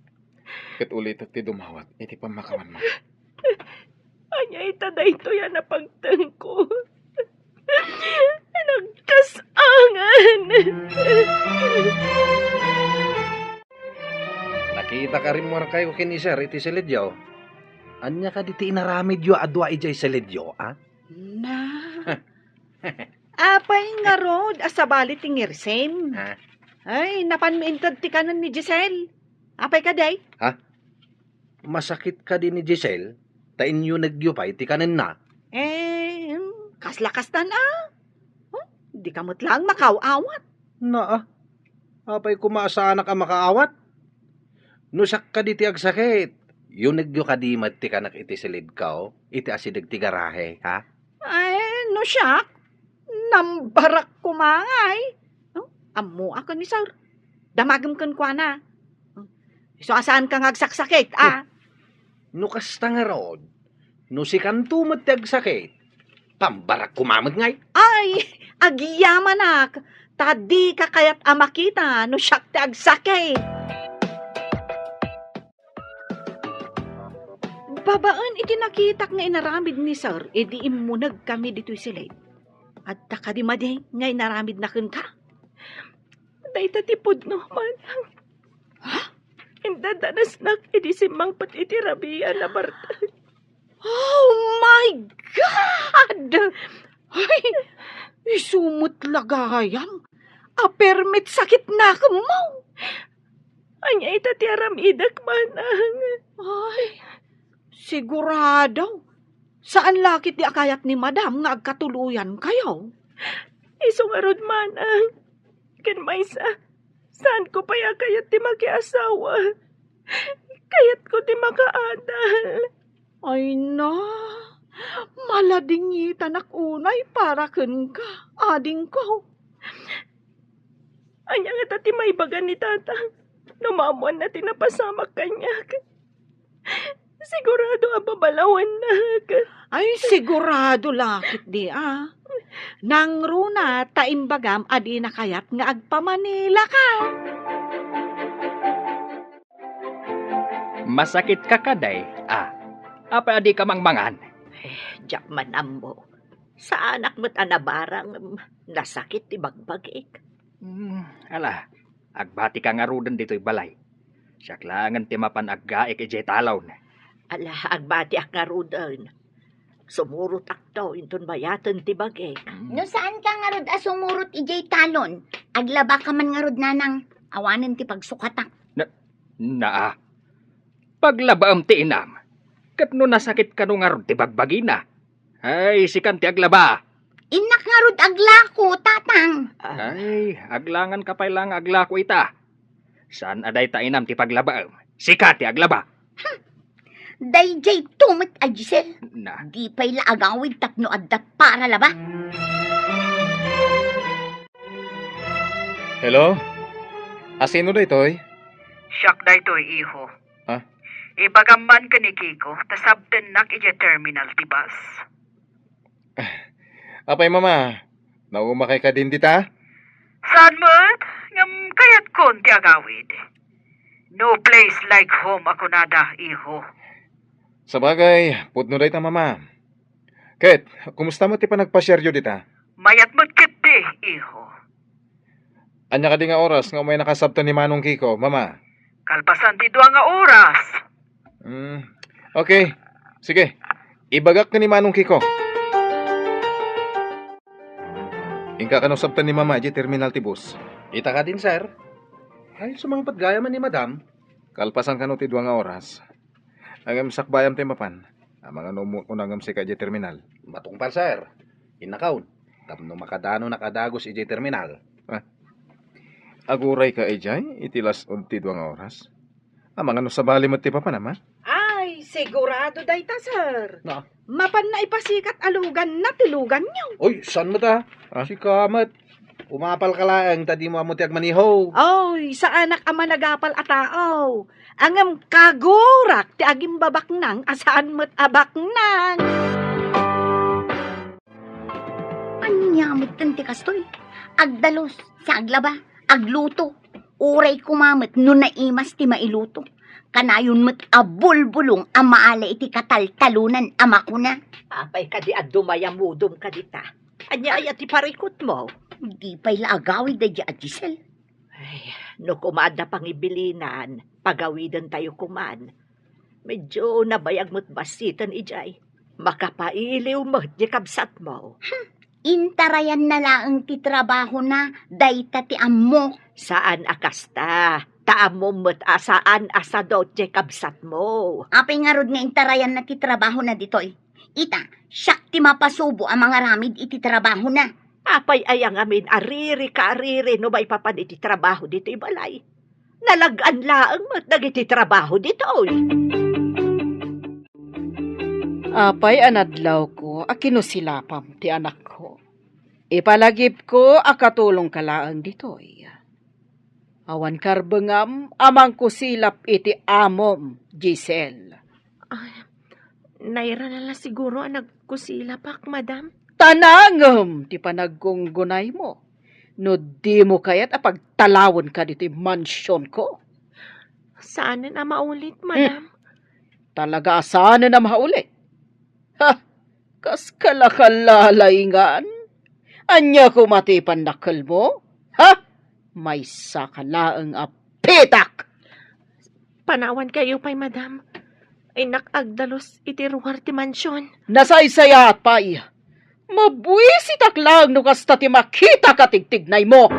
Ket ulitek ti dumawat iti pammakawanmo. Ania ita daytoy a napagtengko? Nagkas-angan! Nakitak a rimmuarkayo ken ni Sir iti siledyo. Ania kadi ti inaramidyo a dua idiay siledyo, a? Na. Apay ngarud a sabali ti ngirsim? Ha? Ay, napanmi inted ti kanen ni Giselle. Apay kadi? Ha? Masakit kadi ni Giselle, ta inyunegyo pay ti kanenna? Eh, hmm, kasla kastan a. Hmm, dika met laeng makaaw-awat. Naa, apay koma a saanak a makaawat? No siak kadi ti agsakit, yunegyo kadi met ti kanek iti siledko, iti asideg ti garahe, ha? Ay, no siak, nambarak koma ngay. No? Ammoak ni Sir. Damagem kenkuana. Isu a saanka nga agsaksakit, a? No kasta ngarud, no sikanto met ti agsakit, pambarak koma met ngay. Ay, agyamanak, ta dika kayat a makita no siak ti agsakit. Babaen iti nakitak nga inaramid ni Sir idi immunegkami ditoy siled, adda kadi madi nga inaramidna kenka? Dayta ti pudno, manang. Ha? Indadanasnak idi simmangpet iti rabian a bartek. Oh my God! Ay, isu met la gayam a permi ti sakitnakemmo. Ania ita ti aramidek, manang? Ay, sigurado. Saan la ketdi a kayat ni Madam nga agkatuloyankayo? Isu ngarud, manang. Ken maysa, saanko pay a kayat ti makiasawa. Kayatko ti makaadal. Ay na, maladingitanak unay para kenka, adingko. Ania ngata ti maibaga ni Tata no maammoanna ti napasamak kaniak? Sigurado a babalawannak. Ay, sigurado la ketdi a. Nangruna ta imbagam a dina kayat nga agpamanilaka. Masakitka kadi, a? Apay a dika mangmangan? Eh, diak man ammo. Saanak met a nabarang, nasakit ti bagbagik. Hmm, ala, agbatika ngaruden ditoy balay. Siak laengen ti mapan aggaek idiay talon. Ala, agbatiak ngaruden. Sumurotakto inton bayaten ti bagik. Hmm. No saanka ngarud a sumurot idiay talon, aglabaka man ngarud, nanang, awanen ti pagsukatak. Na, naa. Paglabaem ti inam. Ket no nasakit kano ngarud ti bagbagina, Ay, sikan ti aglaba. Innak ngarud aglako, tatang. Ay, aglangan ka pay la nga aglako ita. Saan a dayta inam ti paglabaem? Sika ti aglaba. Daydiay to met a Giselle. Na. Di pay la agawid tapno adda para laba. Hello? Asino daytoy? Siak daytoy, iho. Ah? Ibagam man ken ni Kiko, ta sabtennak idiay terminal ti bus. Apay, Mama? Naumakay kadin dita? Saan met? Ngem kayatkon ti agawid. No place like home a kunada, iho. Sabagay, pudno dayta, Mama. Ket, kumusta met ti panagpasiaryo dita? Mayat met ketdi, iho. Ania kadi nga oras nga umaynaka sabten ni Manong Kiko, Mama? Kalpasan ti dua nga oras. Hmm. Okay. Sige. Ibagak ken ni Manong Kiko. Inka kano sabten ni Mama idiay terminal ti bus? Ita kadin, sir. Ay, sumangpet gayam ni Madam. Kalpasan kano ti dua nga oras. Ngem sakbayam ti mapan. Amangan no ummuekon ngem sika idiay terminal. Matungpal, sir. Innakaon. Tapno makadanonak a dagus idiay terminal. Ah. Agurayka idiay iti las-od ti dua nga oras? Amangan no sabali met ti papanam, a? Ay, sigurado dayta, sir. Na? Mapanna ipasikat a luganna ti luganyo. Oy, saan met, a? Ah? Sika met. Umapalka laeng ta dimo ammo ti agmaniho. Oy, saanak a managapal a tao. Ngem kagurak ti agimbabaknang a saan met a baknang. Ania metten ti kastoy? Agdalus, sa aglaba, agluto. Uray koma met no naimas ti mailuto. Kanayon met a bulbulong a maala iti kataltalonan a makuna. Apay kadi a dumayamudom kadita? Ania aya ti parikutmo? Di pay la agawid daydiay a Giselle. Ay, no koma adda pangibilinan, pagawidentayo koman. Medyo nabayag met bassiten idiay. Makapailiw met diay kabsatmo. Hmm, intarayanna laeng ti trabahona dayta ti ammo. Saan a kasta, ta ammom met a saan a sadut diay kabsatmo. Apay ngarud nga intarayanna ti trabahona ditoy? Ita, siak ti mapasubo a mangaramid iti trabahona. Apay aya ngamin a riri ka a riri no maipapan iti trabaho ditoy balay? Nalag-an laeng met dagiti trabaho ditoy. Apay a nadlawko a kinusilapam ti anakko. Ipalagipko a katulongka laeng ditoy. Awan karbengam a mangkusilap iti amom, Giselle. Ay, nairana la siguro a nagkusilapak, madam. Ta nangem ti panaggungunaymo no dimo kayat a pagtalawenka ditoy mansionko. Saanen a maulit, hmm, madam. Talaga a saanen a maulit. Ha? Kas kalakalalingan? Ania koma ti pannakkelmo? Ha? Maysaka laeng a pitak! Panawankayo pay, madam. Innak agdalus iti ruar ti mansion. Nasaysayaat pay. Mabuisitak laeng no kasta ti makitak a tigtignaymo.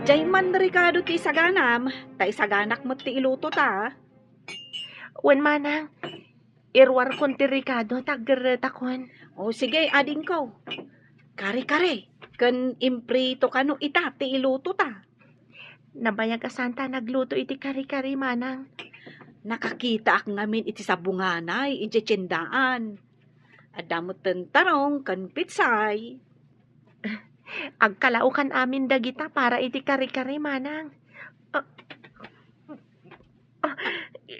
Diay man rekado ti isaganam, ta isaganak met ti iluto ta. Wen, manang, iruarkon ti rekado ta aggerretakon. O, sige, adingko. Kare-kare, ken imprito kano ita ti iluto ta. Nabayag a santa nagluto iti kare-kare, manang. Nakakitaak ngamin iti sabunganay idiay tiendaan. Adda met tarong ken pitsay. Agkalaokan amin dagita para iti kare-kare, manang. Ah, ah,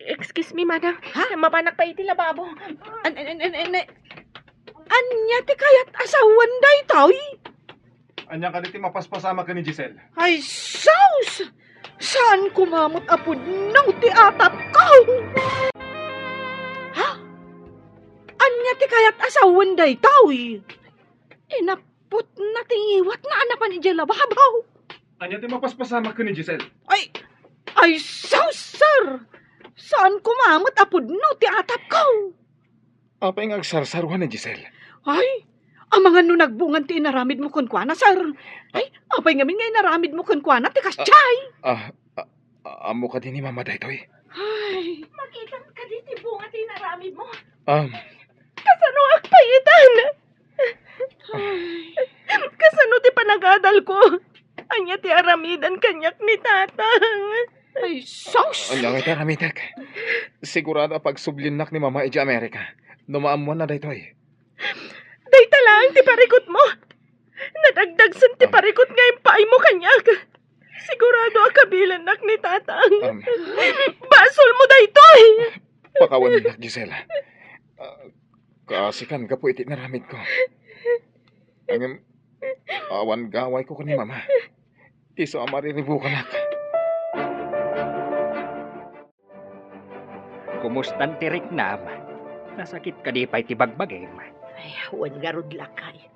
excuse me, manang. Ha? Mapanak pa iti lababo. An-, an-, an-, an-, an-, ania ti kayat a sawen daytoy? Ania kadi ti mapaspasamak ken ni Giselle? Ay, sus! Saan koma met a pudno ti atapko? Ha? Ania ti kayat a sawen daytoy? Inaputna ti ngiwatna a napan idiay lababo. Ania ti mapaspasamak ken ni Giselle? Ay, ay, sus, sir! Saan koma met a pudno ti atapko? Apay nga agsarsaruan ni Giselle? Ay, amangan no nagbungan ti inaramidmo kenkuana, sir. Ay, apay ngamin nga inaramidmo kenkuana ti kasdiay? Ah, ah, ah, ammo kadi ni Mama daytoy? Ay. Makitam kadi ti bunga ti inaramidmo? Um. Kasano agpayitan? Ay. Kasano ti panagadalko? Ania ti aramidan kaniak ni Tatang? Ay, sus! Ania nga ti aramidek? Sigurado a pagsubliennak ni Mama idiay Amerika no maammoanna daytoy. Dayta laeng ti parikutmo. Nadagdagsen ti parikut nga impaaymo kaniak. Sigurado a kabilannak ni Tatang. Um. Basolmo daytoy! Pakawannak, Gisela. Ah, kaasikan gapu iti inaramidko. Ngem, awan gawayko ken ni Mama. Isu a mariribukanak. Kumustan ti riknam? Nasakit kadi pay ti bagbagim? Ay, wen ngarud, lakay.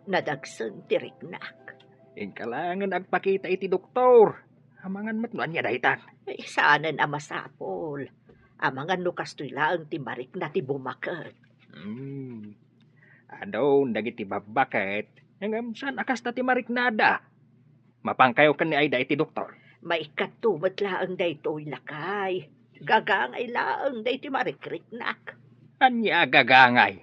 Nadagsen ti riknak. Inka laengen agpakita iti doktor. Amangan met no ania daytan. Ay, saanen a masapul. Amangan no kastoy laeng ti marikna ti bumaket. Hmm. Adun dagiti babbaket, ngem saan a kasta ti mariknada. Mapankayo ken ni Aida iti doktor. Maikkato met laeng daytoy, lakay. Gagangay laeng daytoy marikriknak. Ania a gagangay?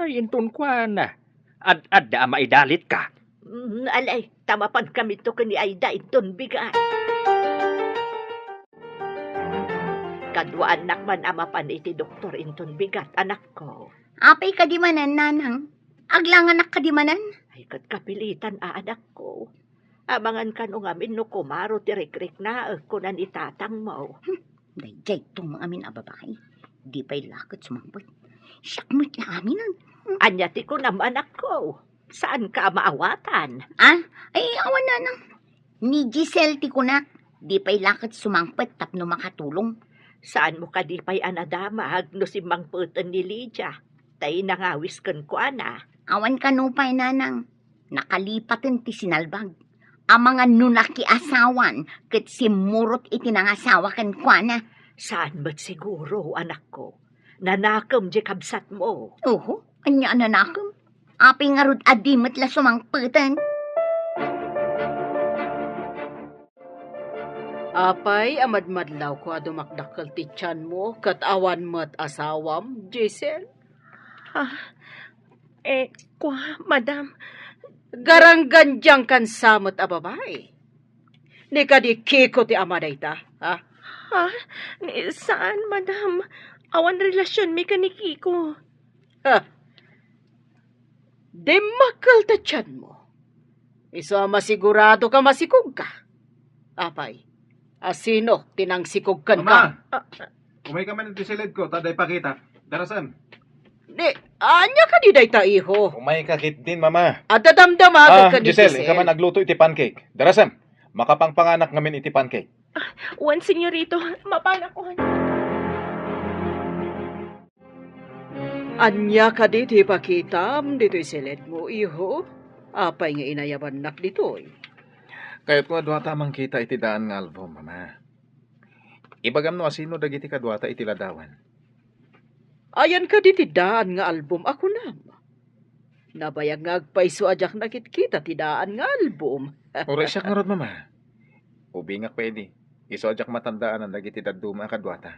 Ay, inton kuana, ad-adda a maidalitka. Mm, alay, ta mapankamito ken ni Aida inton bigat. Kaduaannak man a mapan iti doktor inton bigat, anakko. Apay kadi manen, nanang? Aglanganak kadi manen? Ay, ket kapilitan a, anakko. Amangan kano ngamin no kumaro ti rikriknaek, kuna ni tatangmo. Hmm, daydiay to nga amin a babai. Di pay la ket sumangpet. Siak met la aminen. Hmm. Ania ti kunam, anakko? Saanka a maawatan? Ah? Ay, awan, nanang. Ni Giselle ti kunak. Di pay la ket sumangpet tapno makatulong. Saanmo kadi pay a nadamag no simmangpeten ni Lydia? Tay nangawis kenkuana. Awan kano pay, nanang. Nakalipaten ti sinalbag. Amangan no nakiasawan ket simmurot iti nangasawa kenkuana. Saan met siguro, anakko. Nanakem diay kabsatmo. Oho, ania a nanakem? Apay ngarud a di met la sumangpeten? Apay a madmadlawko a dumakdakkel ti tianmo ket awan met asawam, Giselle? Ah, eh, kua, madam. Garanggandiangkan sa met a babai. Ni kadi Kiko ti ama dayta, ha? Ha? Ni, saan, madam? Awan relasionmi ken ni Kiko. Ha? Dimmakkel ta tianmo. Isu a masigurado ka masikog ka. Apay, a sino ti nangsikog kenka? Mama! Ah, ah. Umayka man iti siledko, ta adda ipakita. Darasem. Ni, ania kadi dayta, iho? Umayka ketdin, Mama. Adda damdama Ah, ken ni Giselle, Giselle. Inka man agluto iti pancake. Darasem, makapangpanganak ngamin iti pancake. Ah, wen, senyorito, mapanakon. Ania kadi ti ipakitam ditoy siledmo, iho? Apay nga inayabannak ditoy? Kayatko a duata a mangkita iti daan nga album, Mama. Ibagam no asino dagiti kaduata iti ladawan. Ayan kadi ti daan nga album a kunam? Nabayag nga agpayso a diak nakitkita ti daan nga album. Uray siak ngarud, Mama. Ubingak pay idi. Isu a diak matandaanan dagiti dadduma a kaduata.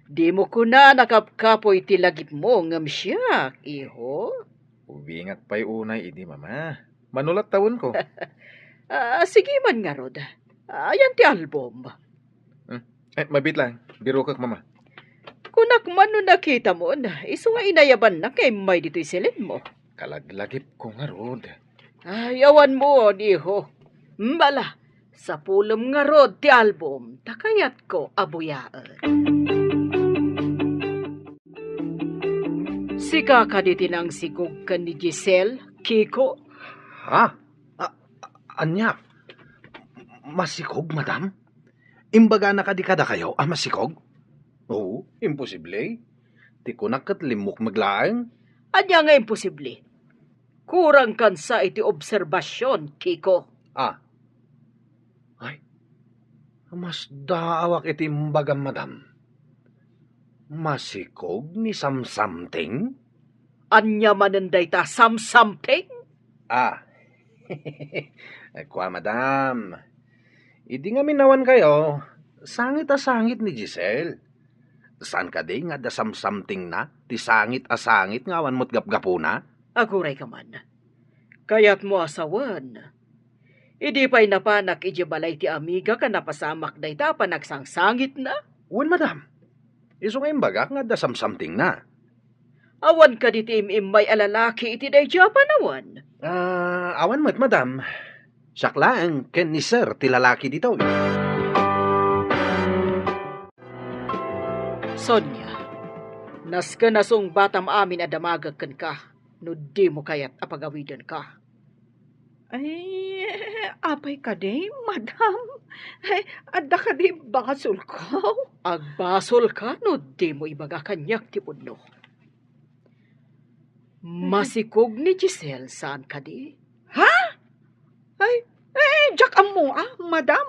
Dimo kuna a nakapkapoy ti lagipmo ngem siak, iho? Ubingak pay unay idi, Mama. Mano la't tawenko? Ah, sige man ngarud. Ayan ti album. Hmm. Eh, mabiit lang. Birokek, Mama. Kunak man no nakitamon, isu nga inayabannak nga immay ditoy siledmo. Kalaglagipko ngarud. Ay, awanmon, iho. Mala, sapulem ngarud ti album, ta kayatko a buyaen. Sika kadi ti nangsikog ken ni Giselle, Kiko? Ha? A-, a-, ania? Masikog, madam? Imbagana kadi kadakayo a masikog? Oo, imposible. Ti kunak ket limmukmeg laeng. Ania nga imposible? Kurangkan sa iti obserbasion, Kiko. Ah. Ay, masdaawak iti imbagam, madam. Masikog ni Samsamting? Ania manen dayta Samsamting? Ah. Kua, madam. Idi ngamin awan kayo, Sangit a sangit ni Giselle. Saan kadi nga adda samsamtingna ti sangit a sangit nga awan met gapgapuna? Agurayka man. Kayatmo a sawen. Idi pay napanak idiay balay ti amigak a napasamak dayta a panagsangsangitna? Wen, madam. Isu nga imbagak nga adda samsamtingna. Awan kadi ti im-immay a lalaki iti daydiay a panawen? Ah, awan met, madam. Siak laeng ken ni Sir ti lalaki ditoy. Sonia, nasken a sungbatam amin a damagek kenka no dimo kayat a pagawidenka. Ay, apay kadi, madam? Ay, adda kadi basolko? Agbasolka no dimo ibaga kaniak ti pudno. Masikog ni Giselle, saan kadi? Ha? Ay, eh, diak ammo, ah, madam.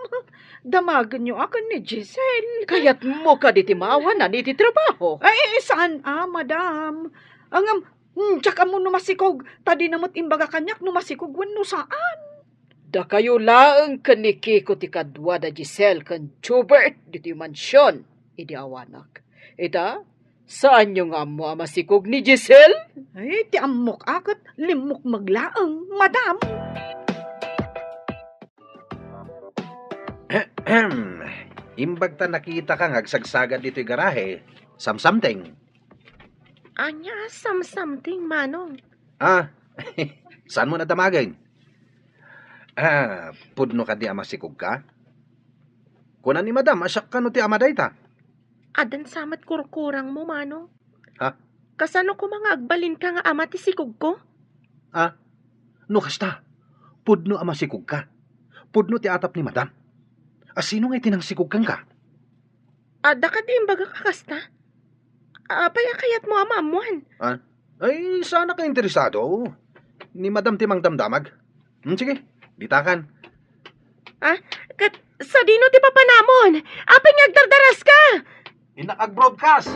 Damagenyo a ken ni Giselle. Kayatmo kadi ti maawanan iti trabaho? Ay, saan, ah, madam. Ngem, hmm, diak ammo no masikog, ta dina met imbaga kaniak no masikog wenno saan. Dakayo laeng ken ni Kiko ti kadua da Giselle ken Jubert ditoy mansion idi awanak. Ita, saanyo nga ammo a masikog ni Giselle? Ay, ti ammok a ket limmukmeg laeng, madam. Ahem. Imbag ta nakitaka nga agsagsagad ditoy garahe, samsamteng. Ania a samsamteng, Manong? Ah, saanmo a damagen? Ah, pudno kadi a masikogka? Kuna ni Madam a siak kano ti ama dayta. Addan sa met kurkurangmo, Manong. Ha? Kasano koma nga agbalinka nga ama ti sikogko? Ah, no kasta, pudno a masikogka. Pudno ti atap ni Madam. A sino nga iti nangsikog kenka? Adda kadi imbagak a kasta? Apay a kayatmo a maammuan? Ah, ay, saanak a interesado. Ni Madam ti mangdamdamag. Hmm, sige, bitakan. Ah, ket sadino ti papanamon? Apay nga agdardaraska? Innak ag-broadcast.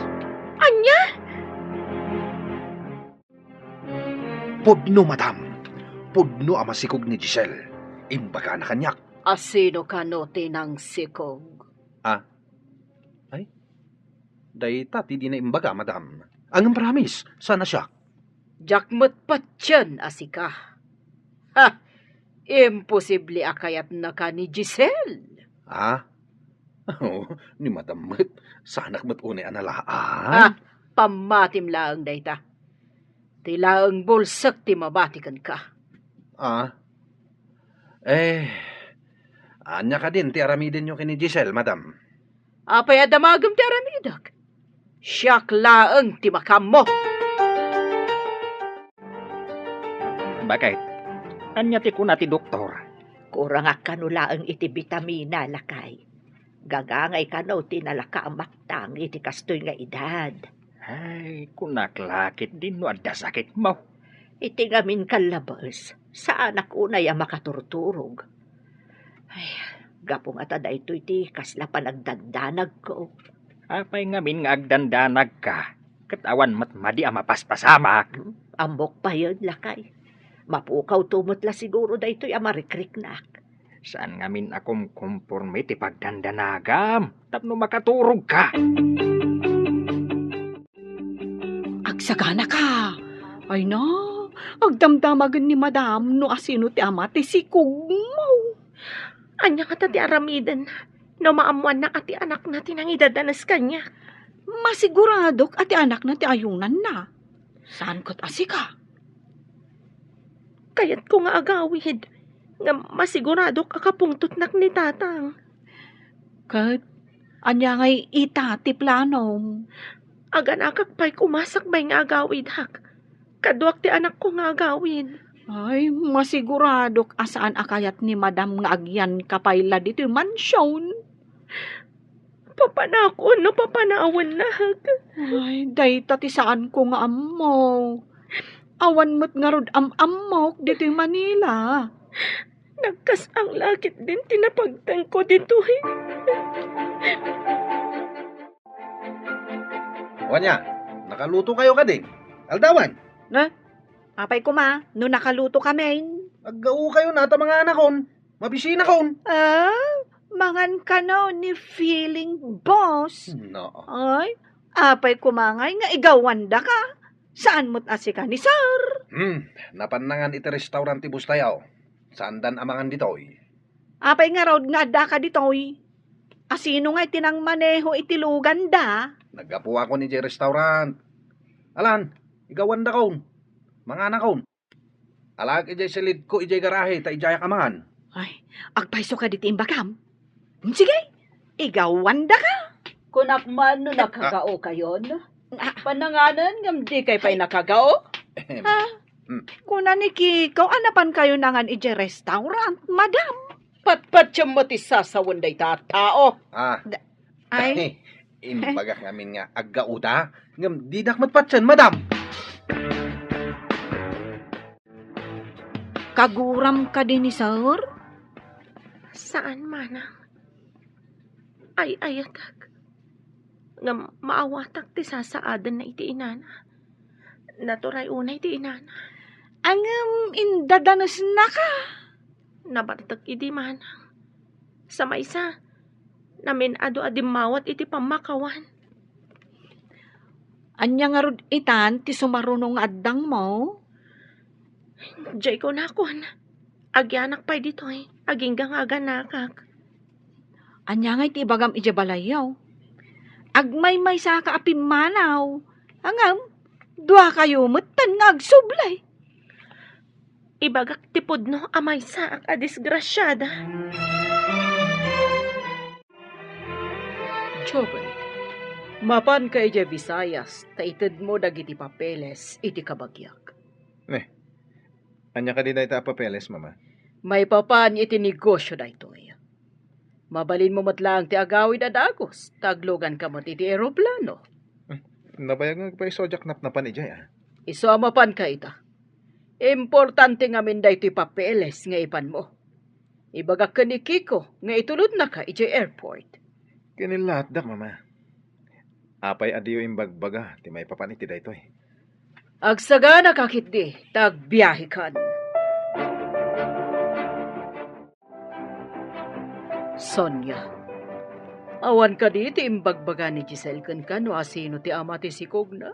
Ania? Pudno, Madam. Pudno a masikog ni Giselle. Imbagana kaniak. A sino kano ti nangsikog? Ah, ay, dayta ti dina imbaga, Madam. Ngem promise, saan a siak. Diak met patien a sika. Ha! Imposible a kayatnaka ni Giselle. Ah? Oh, ni Madam met, saanak met unay a nalaan. Ah, pammatim laeng dayta. Ti laeng bulsek ti mabati kenka. Ah? Eh, ania kadin ti aramidenyo ken ni Giselle, Madam? Apay a damagem ti aramidek? Siak laeng ti makaammo. Bakit? Ania ti kuna ti doktor? Kurangak kano laeng iti bitamina, lakay. Gagangay kano ti nalaka a maktang iti kastoy nga edad. Ay, kunak la ketdin no adda sakitmo. Iti ngamin kallabes, saanak unay a makaturturog. Ay, gapu nga ta daytoy ti kasla panagdandanagko. Apay ngamin nga agdandanagka, ket awan met madi a mapaspasamak? Hmm, ammok payen, lakay. Mapukawto met la siguro daytoy a marikriknak. Saan ngamin a kumkumporme ti pagdandanagam tapno makaturogka? Agsaganaka. Ay na, agdamdamagen ni Madam no asino ti ama ti sikogmo. Ania ngata ti aramiden no maammoanna a ti anakna ti nangidadanes kaniak? Masiguradok a ti anakna ti ayunanna. Saan ket a sika? Kayatko nga agawid, ngem masiguradok a kapungtotnak ni Tatang. Ket ania ngay ita ti planom? Aganakak pay koma sakbay nga agawidak. Kaduak ti anakko nga agawid. Ay, masiguradok a saan a kayat ni Madam nga agyanka pay la ditoy mansion. Papanakon no papanawennak. Ay, dayta ti saanko nga ammo. Awan met ngarud am-ammok ditoy Manila. Nagkas-ang la ketdin ti napagtengko ditoy. Wania, nakalutokayo kadi? Aldawan? Ne? Apay koma, no nakalutokamin? Aggaokayo nata, manganakon. Mabisinakon. Ah? Mangan kano ni Feeling Boss. No. Ay, apay kumangay nga igawandaka? Saan met a sika ni Sir? Hmm, napan nangan iti restaurant ti boss tayo. Saandan a mangan ditoy? Apay ngarud nga addaka ditoy? Asino nga iti nangmaneho iti luganda? Naggapuakon idiay restaurant. Alan, igawandakon. Manganakon. Alaak idiay silidko idiay garahe ta idiayak a mangan. Ay, agpayso kadi ti imbagam? Sige, igawandaka. Kunak man no nakagao kayon. Ah. Pananganan ngem di kay pay nakagao? Ahem. Ah, Hmm. Kuna ni Kiko, a napan kayo nangan idiay restaurant, madam? Patpatyo met ti sasawen dayta a tao. Ah. Da-, ay. Imbagak ngamin nga aggauda, ngem didak met patien, madam. Kaguram kadi ni Sir? Saan, manang. Ay-ayatek. Ngem maawatak ti sasaadenna iti inana. Naturay unay ti inana. Ngem indadanesnaka. Nabartek idi, manang. Sa maysa, namin-adu a dimmawat iti pammakawan. Ania ngarud itan ti sumaruno nga addangmo? Diay kunakon, agianak pay ditoy, agingga nga aganakak. Ania ngay ti ibagam idiay balayyo? Agmaymaysaka a pimmanaw, ngem duakayo metten nga agsubli. Ibagak ti pudno a maysaak a disgrasiada. Jobert, mapanka idiay Visayas ta itedmo dagiti papeles iti kabagiak. Ne, ania kadi dayta a papeles, Mama? Maipapan iti negosio daytoy. Mabalinmo met laeng ti agawid a dagus, ta agluganka met iti eroplano. Hmm, nabayag nga agpayso a diak napnapan idiay, a. Isu a mapanka ita. Importante ngamin daytoy papeles nga ipanmo. Ibagak ken ni Kiko nga itulodnaka idiay airport. Kinilaatdak, Mama. Apay a diyo imbagbaga ti maipapan iti daytoy? Agsaganaka ketdi, ta agbiahekan. Sonia, awan kadi ti imbagbaga ni Giselle kenka no asino ti ama ti sikogna?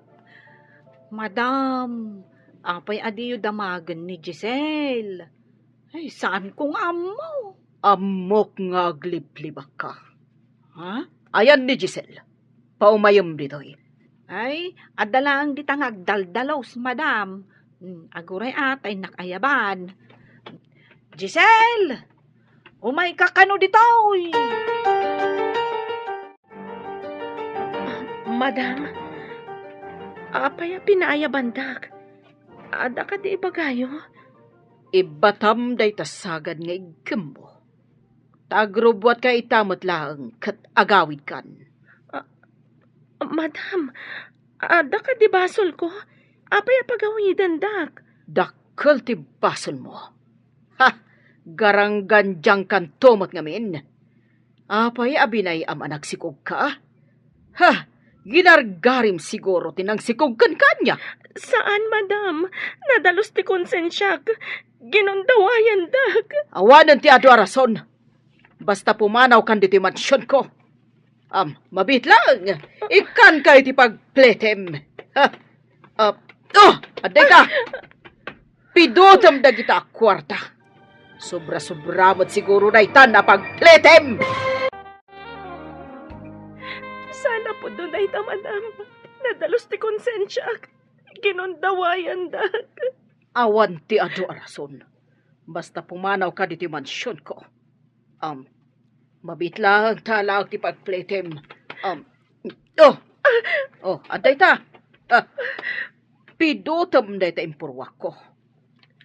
Madam, apay a diyo damagen ni Giselle? Ay, saanko nga ammo. Ammok nga agliblibakka. Ha? Ayan ni Giselle. Paumayem ditoy. Ay, adda laeng dita nga agdaldalos, madam. Hmm, aguray a, ta innak ayaban. Giselle! Umayka kano ditoy! Madam, apay a pinaayabandak? Adda kadi ibagayo? Ibbatam dayta sagad nga iggimmo. Ta agrubbuatka ita met laeng ket agawidkan. Ah, madam, adda kadi basolko? Apay a pagawidendak? Dakkel ti basolmo. Ha! Garanggandiangkanto met ngamin. Apay a binay-am a nagsikogka? Ha! Ginargarim siguro ti nangsikog kenka ania? Saan, madam. Nadalus ti konsensiak. Ginundawayandak. Awanen ti adu a rason. Basta pumanawkan ditoy mansionko. Am, mabiit laeng. Ikkanka iti pagpletem. Ha? Ah, oh, adda ita. Pidutem dagita a kuarta. Sobra-sobra met siguro daytan a pagpletem. Saan a pudno dayta, madam. Nadalus ti konsensiak. Ginundawayandak. Awan ti adu a rason. Basta pumanawka ditoy mansionko. Um, mabiit laeng ta alaek ti pagpletem. Um, oh! Oh, adda ita. Ah, pidutem dayta impuruakko.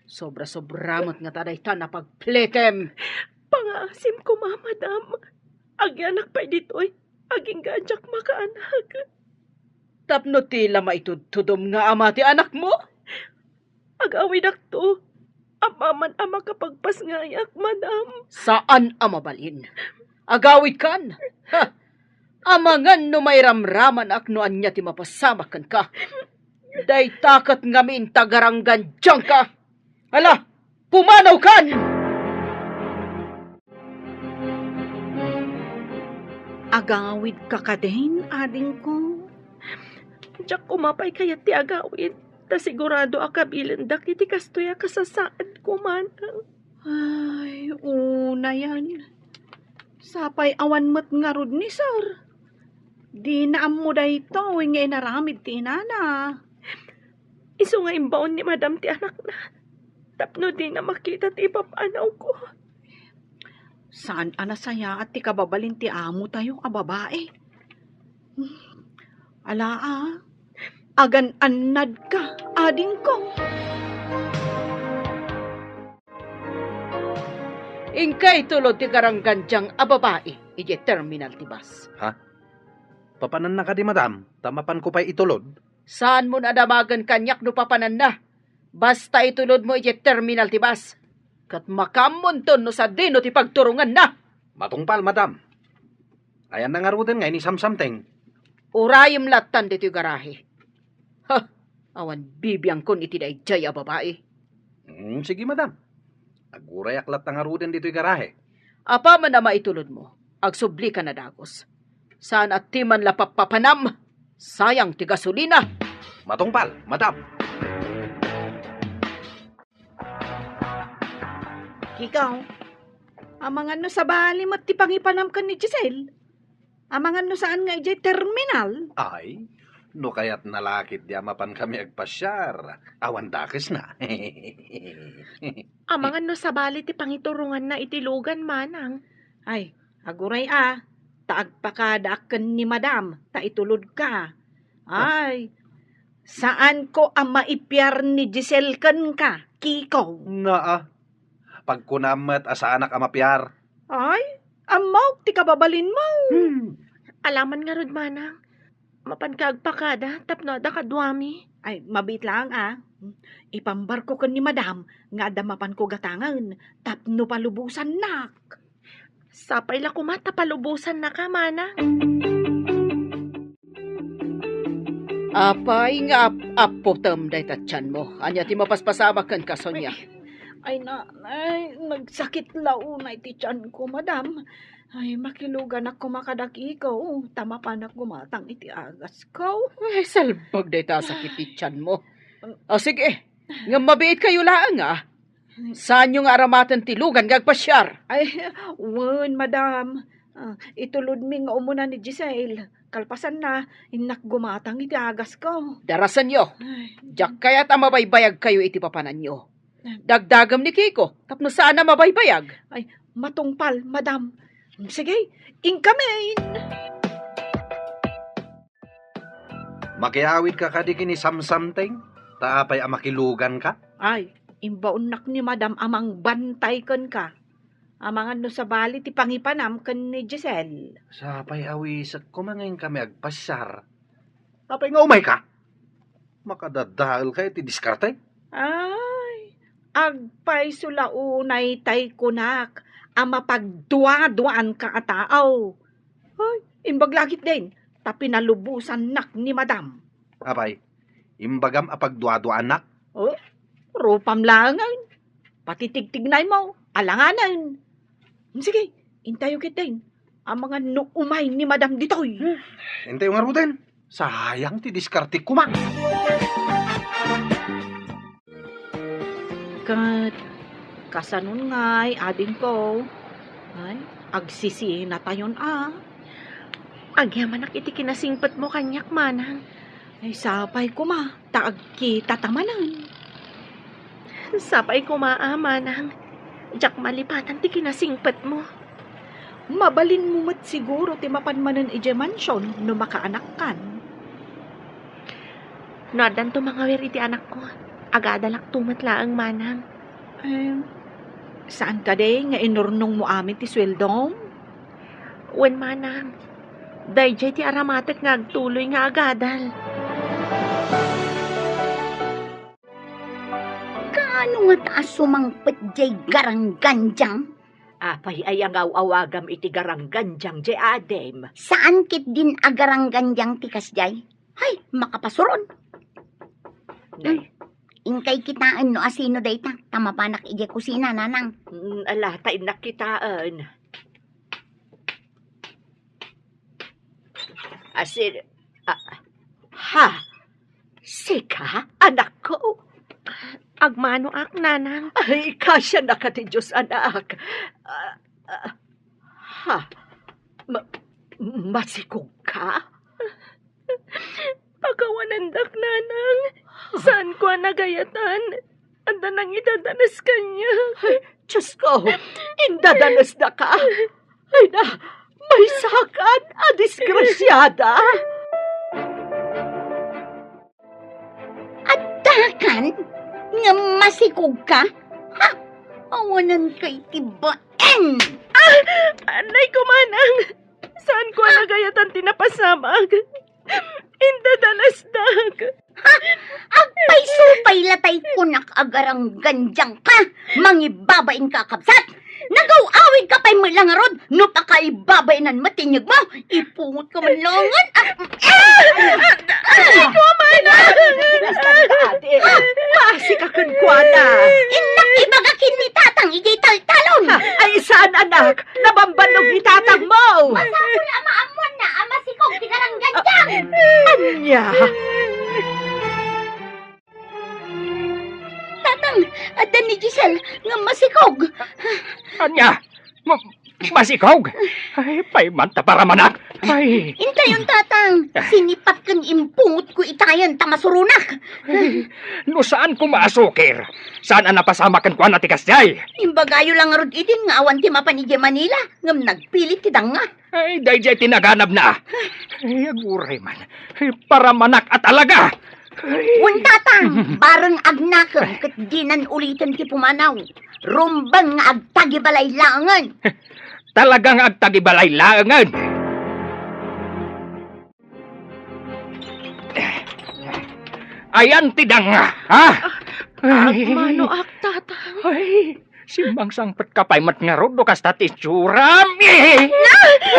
Sobra-sobra met ngata dayta a pagpletem. Pangaasim koma, madam. Agianak pay ditoy. Agingga a diak makaanak. Tapno ti la maitudtudom nga ama ti anakmo? Agawidakto. Apaman a makapagpasngayak, madam. Saan a mabalin. Agawidkan. Ha! Amangan no mairamramanak no ania ti mapasamak kenka. Dayta ket ngamin ta garanggandiangka. Ala, pumanawkan! Gawidka kadin, adingko? Diak koma pay kayat ti agawid, ta sigurado a kabilendak iti kastoy a kasasaadko, manang. Ay, unayen. Sapay awan met ngarud ni Sir. Dina ammo daytoy nga inaramid ti inana. Isu nga imbaon ni Madam ti anakna tapno dina makita ti ipapanawko. Saan a nasayaat ti kababalin ti amotayo a babae. Ala, a, agan-annadka, adingko. Inka itulod ti garanggandiang a babae idiay terminal ti bus. Ha? Papananna kadi, madam, ta mapanko pay itulod? Saanmon a damagen kaniak no papananna. Basta itulodmo idiay terminal ti bus. Ket makaammonton no sadino ti pagturonganna. Matungpal, madam. Ayanna ngaruden nga inisamsamteng. Urayem lattan ditoy garahe. Ha! Awan bibiangkon iti daydiay a babae. Mm, sige, madam. Agurayak latta ngaruden ditoy garahe. Apaman a maitulodmo, agsublika na dagus. Saan a ti man la pappapanam. Sayang ti gasolina. Matungpal, madam. Kiko, amangan no sabali met ti pangipanam ken ni Giselle? Amangan no saan nga idiay terminal? Ay, no kayatna la ketdi a mapankami agpasiar, awan dakesna. Amangan no sabali ti pangituronganna iti lugan, manang. Ay, aguray a, ta agpakadaak ken ni madam, ta itulodka. Ay, saanko a maipiar ni Giselle kenka, Kiko. Naa, pagkunam met a saanak a mapiar. Ay, ammok ti kababalinmo. Hmm. Alaman ngarud, manang. Mapanka agpakada tapno adda kaduami. Ay, mabiit laeng a. Ipambarko ken ni madam nga adda mapanko gatangen tapno palubosannak. Sapay la koma ta palubosannaka, manang. Apay nga ap-apputem dayta tianmo? Ania ti mapaspasamak kenka, Sonia? Ay, ay, na, ay, nagsakit la unay ti tianko, madam. Ay, makiluganak koma kada Kiko, ta mapanak gumatang iti agasko. Ay, salbag dayta a sakit ti tianmo. O, sige, ngem mabiitkayo laeng, a. Saanyo nga aramaten ti lugan nga agpasiar? Ay, wen, madam. Ah, itulodmi nga umuna ni Giselle. Kalpasanna, innak gumatang iti agasko. Darasenyo. Ay. Diak kayat a mabaybayagkayo iti papananyo. Dagdagem ni Kiko tapno saan a mabaybayag. Ay, matungpal, madam. Sige, inkamin. Makiawidka kadi ken ni Samsamteng, ta apay a makiluganka? Ay, imbaonnak ni madam a mangbantay kenka. Amangan no sabali ti pangipanam ken ni Giselle. Sapay awisek koma nga inkami agpasiar. Apay nga umayka? Makadadaelka iti diskarte? Ay, agpayso la unay tay kunak a mapagduaduaanka a tao. Ay, imbag la ketdin, ta pinalubosannak ni madam. Apay, imbagam a pagduaduaannak? Oh, rupam laengen. Pati tigtignaymo, alanganen. Sige, intayo ketdin. Amangan no umay ni madam ditoy. Hmm, intayo ngaruden. Sayang ti diskarte koma. Ket kasanon ngay, adingko? Ay, agsisinatayon a. Agyamanak iti kinasingpetmo kaniak, manang. Ay, sapay koma, ta agkitata manen. Sapay koma a, manang. Diak malipatan ti kinasingpetmo. Mabalinmo met siguro ti mapan manen idiay mansion no makaanakkan. No addanto mangawir iti anakko, agadalakto met laeng, manang. Em, saan kadi nga inurnongmo amin ti sueldom? Wen, manang. Daydiay ti aramatek nga agtuloy nga agadal. Kaano ngata a sumangpet diay garanggandiang? Apay aya nga aw-awagam iti garanggandiang diay adim? Saan ketdin a garanggandiang ti kasdiay? Hay, makapasuron. Nay. Hmm. Inkay kitaen no asino dayta, ta mapanak idiay kusina, nanang. Mm, ala, ta innak kitaen. Asin, ah, ha? Sika, anakko? Agmanoak, nanang. Ay, kasianaka ti Dios, anak. Ah, ah, ha? Ma-, masikog ka? Pakawanendak, nanang. Saan ko a nagayatan. Adda nangidadanes kaniak. Ay, Diyos ko, indadanesda ka. Ay na, maysakan a disgrasiada. Addakan nga masikog ka? Ha? Awanan ka iti baen! Ah! Anay ko, manang! Saan ko a nagayatan ti napasamak? Indadanesdak. Ha? Agpaysupay la tay kunak a garanggandiang ka! Mangibabain ka, kabsat! Nagaw-awid ka pay met la ngarud no pakaibabaenan met ti inyegmo! Ipungot ka man laengen! Ah! Ah! Ay, kumana! Basta ka, ate. Basi ka kenkuana. Innak ibaga ken ni Tatang idiay taltalon! Ha? Ay, saan, anak? Nabambannog ni tatangmo! Masapul a maammoanna a masikog ti garanggandiang! Ania? Tatang, adda ni Giselle nga masikog. Ania? Ma-, masikog? Ay, pay man ta paramanak. Ay. Intayon, Tatang. Sinipat ken impungot ko itayen ta masuronak. Ay, no saan ko maasukir, saan a napasamak kenkuana ti kasdiay. Imbagayo la ngarud idin nga awan ti mapan idiay Manila, ngem nagpilit ti danga. Ay, daydiay ti naganabna. Ay, aguray man. Ay, paramanak a talaga. Ay. Wen, Tatang, bareng agnakem ket dinan uliten ti pumanaw. Rumbeng nga agtagibalay laengen. Talaga nga agtagibalay laengen. Ayan ti danga, ha? Ay. Agmanoak, Tatang. Ay, simmangsangpet ka pay met ngarud no kasta ti itsuram. Eh!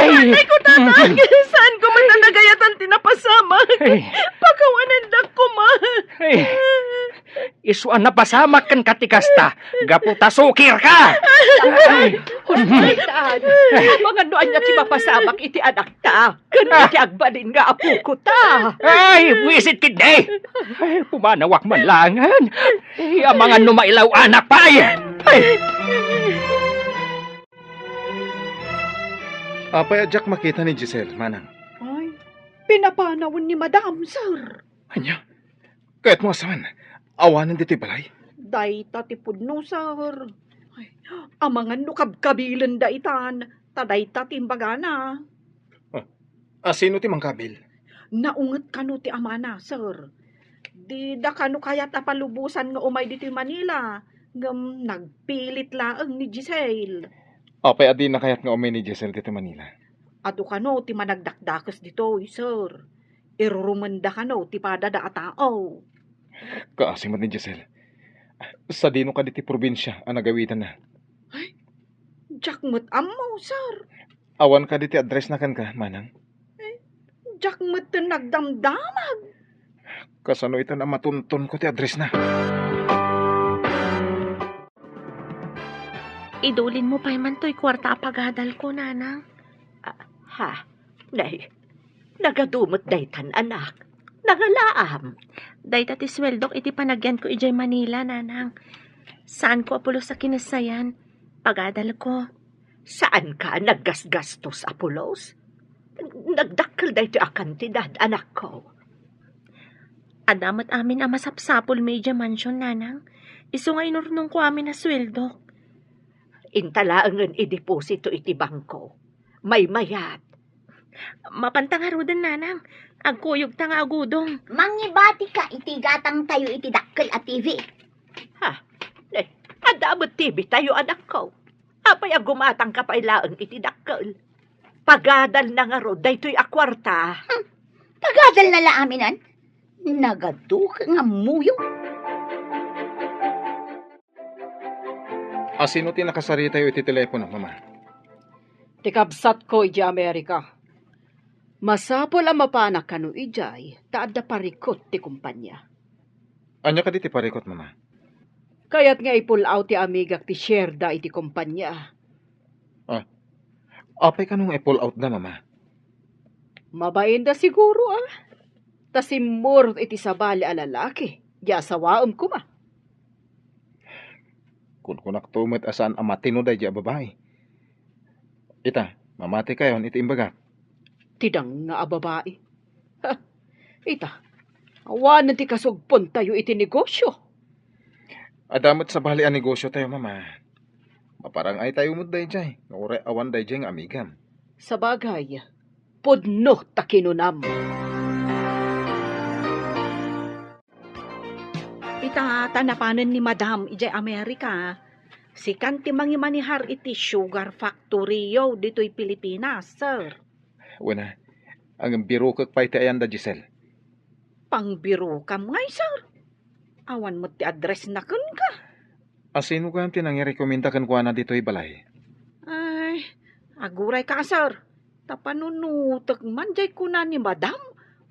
Ay! Ay, ko, Tatang! Saan ko man a nagayatan ti napasamak? Ay! Pakawanendak koma! Ay! Isu a napasamak kenka ti kasta, gapu ta sukir ka! Ay! Hospital! Amangan no ania ti mapasamak iti anakta ken iti agbalin nga apokota. Ay, buisit ketdi! Ay, pumanawak man laengen. Ay, amangan no mailaw-anak pay! Ay! Apay a diak makita ni Giselle, manang? Ay, pinapanawen ni Madam, sir. Ania? Kayatmo a saan? Awanen ditoy balay? Dayta ti pudno, sir. Ay, amangan no kabkabilenda itan, ta dayta ti imbagana. Ah, a sino ti mangkabil? Naunget kano ti amana, sir. Dida kano kayat a palubosan nga umay ditoy Manila, ngem nagpilit laeng ni Giselle. Apay a dina kayat nga umay ni Giselle ditoy Manila? Adu kano ti managdakdakes ditoy, sir. Irurumenda kano ti padada a tao. Kaasi met ni Giselle. Sadino kadi ti probinsia a nagawitanna? Ay, diak met ammo, sir. Awan kadi ti address na kenka, manang? Ay, diak met nagdamdamag. Kasano itan a matunton ko ti address na? Idulin mo pay man toy kuarta a pagadal ko, nanang. Ah, ha? Nay, nagadu met daytan, anak. Nangalaam. Dayta ti sueldok iti panagyanko idiay Manila, nanang. Saan ko a pulos a kinassayan. Pagadal ko. Saan ka naggasgastos a pulos? Nagdakkel daytoy a kantidad, anakko. Adda met amin a masapsapulmi idiay mansion, nanang. Isu nga inurnongko amin a sueldok. Inta laengen ideposito iti bangko. Maymayat. Mapanta ngaruden, nanang. Agkuyogta nga agudong. Mangibatika iti gatangtayo iti dakkel a T V. Ha? Eh, adda met T V tayo, anakko. Apay a gumatangka pay laeng iti dakkel? Pagadalna ngarud daytoy a kuarta. Hmm. Pagadalna la aminen? Nagadu nga ammoyo. A sino ti nakasaritayo iti telepono, Mama? Ti kabsatko idiay Amerika. Masapul a mapanak kano idiay ta adda parikut ti kompania. Ania kadi ti parikut, Mama? Kayat nga i-pull out ti amigak ti share da iti kompania. Ah, apay kano nga i-pull out da, Mama? Mabainda siguro, a. Ta simmurot iti sabali a lalaki, di asawaem koma. Kunkunakto met a saan a matino daydi a babai. Ita, mamatikayon iti imbagak. Ti danga a babai. Ha, ita, awanen ti kasugpontayo iti negosio. Adda met sabali a negosiotayo, Mama. Maparang-aytayo met daydiay, no uray awan daydiay nga amigam. Sabagay, pudno ta kinunam. Ita, ta napanen ni Madam idiay Amerika, sikan ti mangimanehar iti sugar factory-yo ditoy Pilipinas, sir. Wen a, ngem birokek pay ti ayan da Giselle. Pangbirokam ngay, sir? Awan met ti address-na kenka. A sino gayam ti nangirekomenda kenkuana ditoy balay? Ay, agurayka, sir. Ta panunotek man diay kuna ni Madam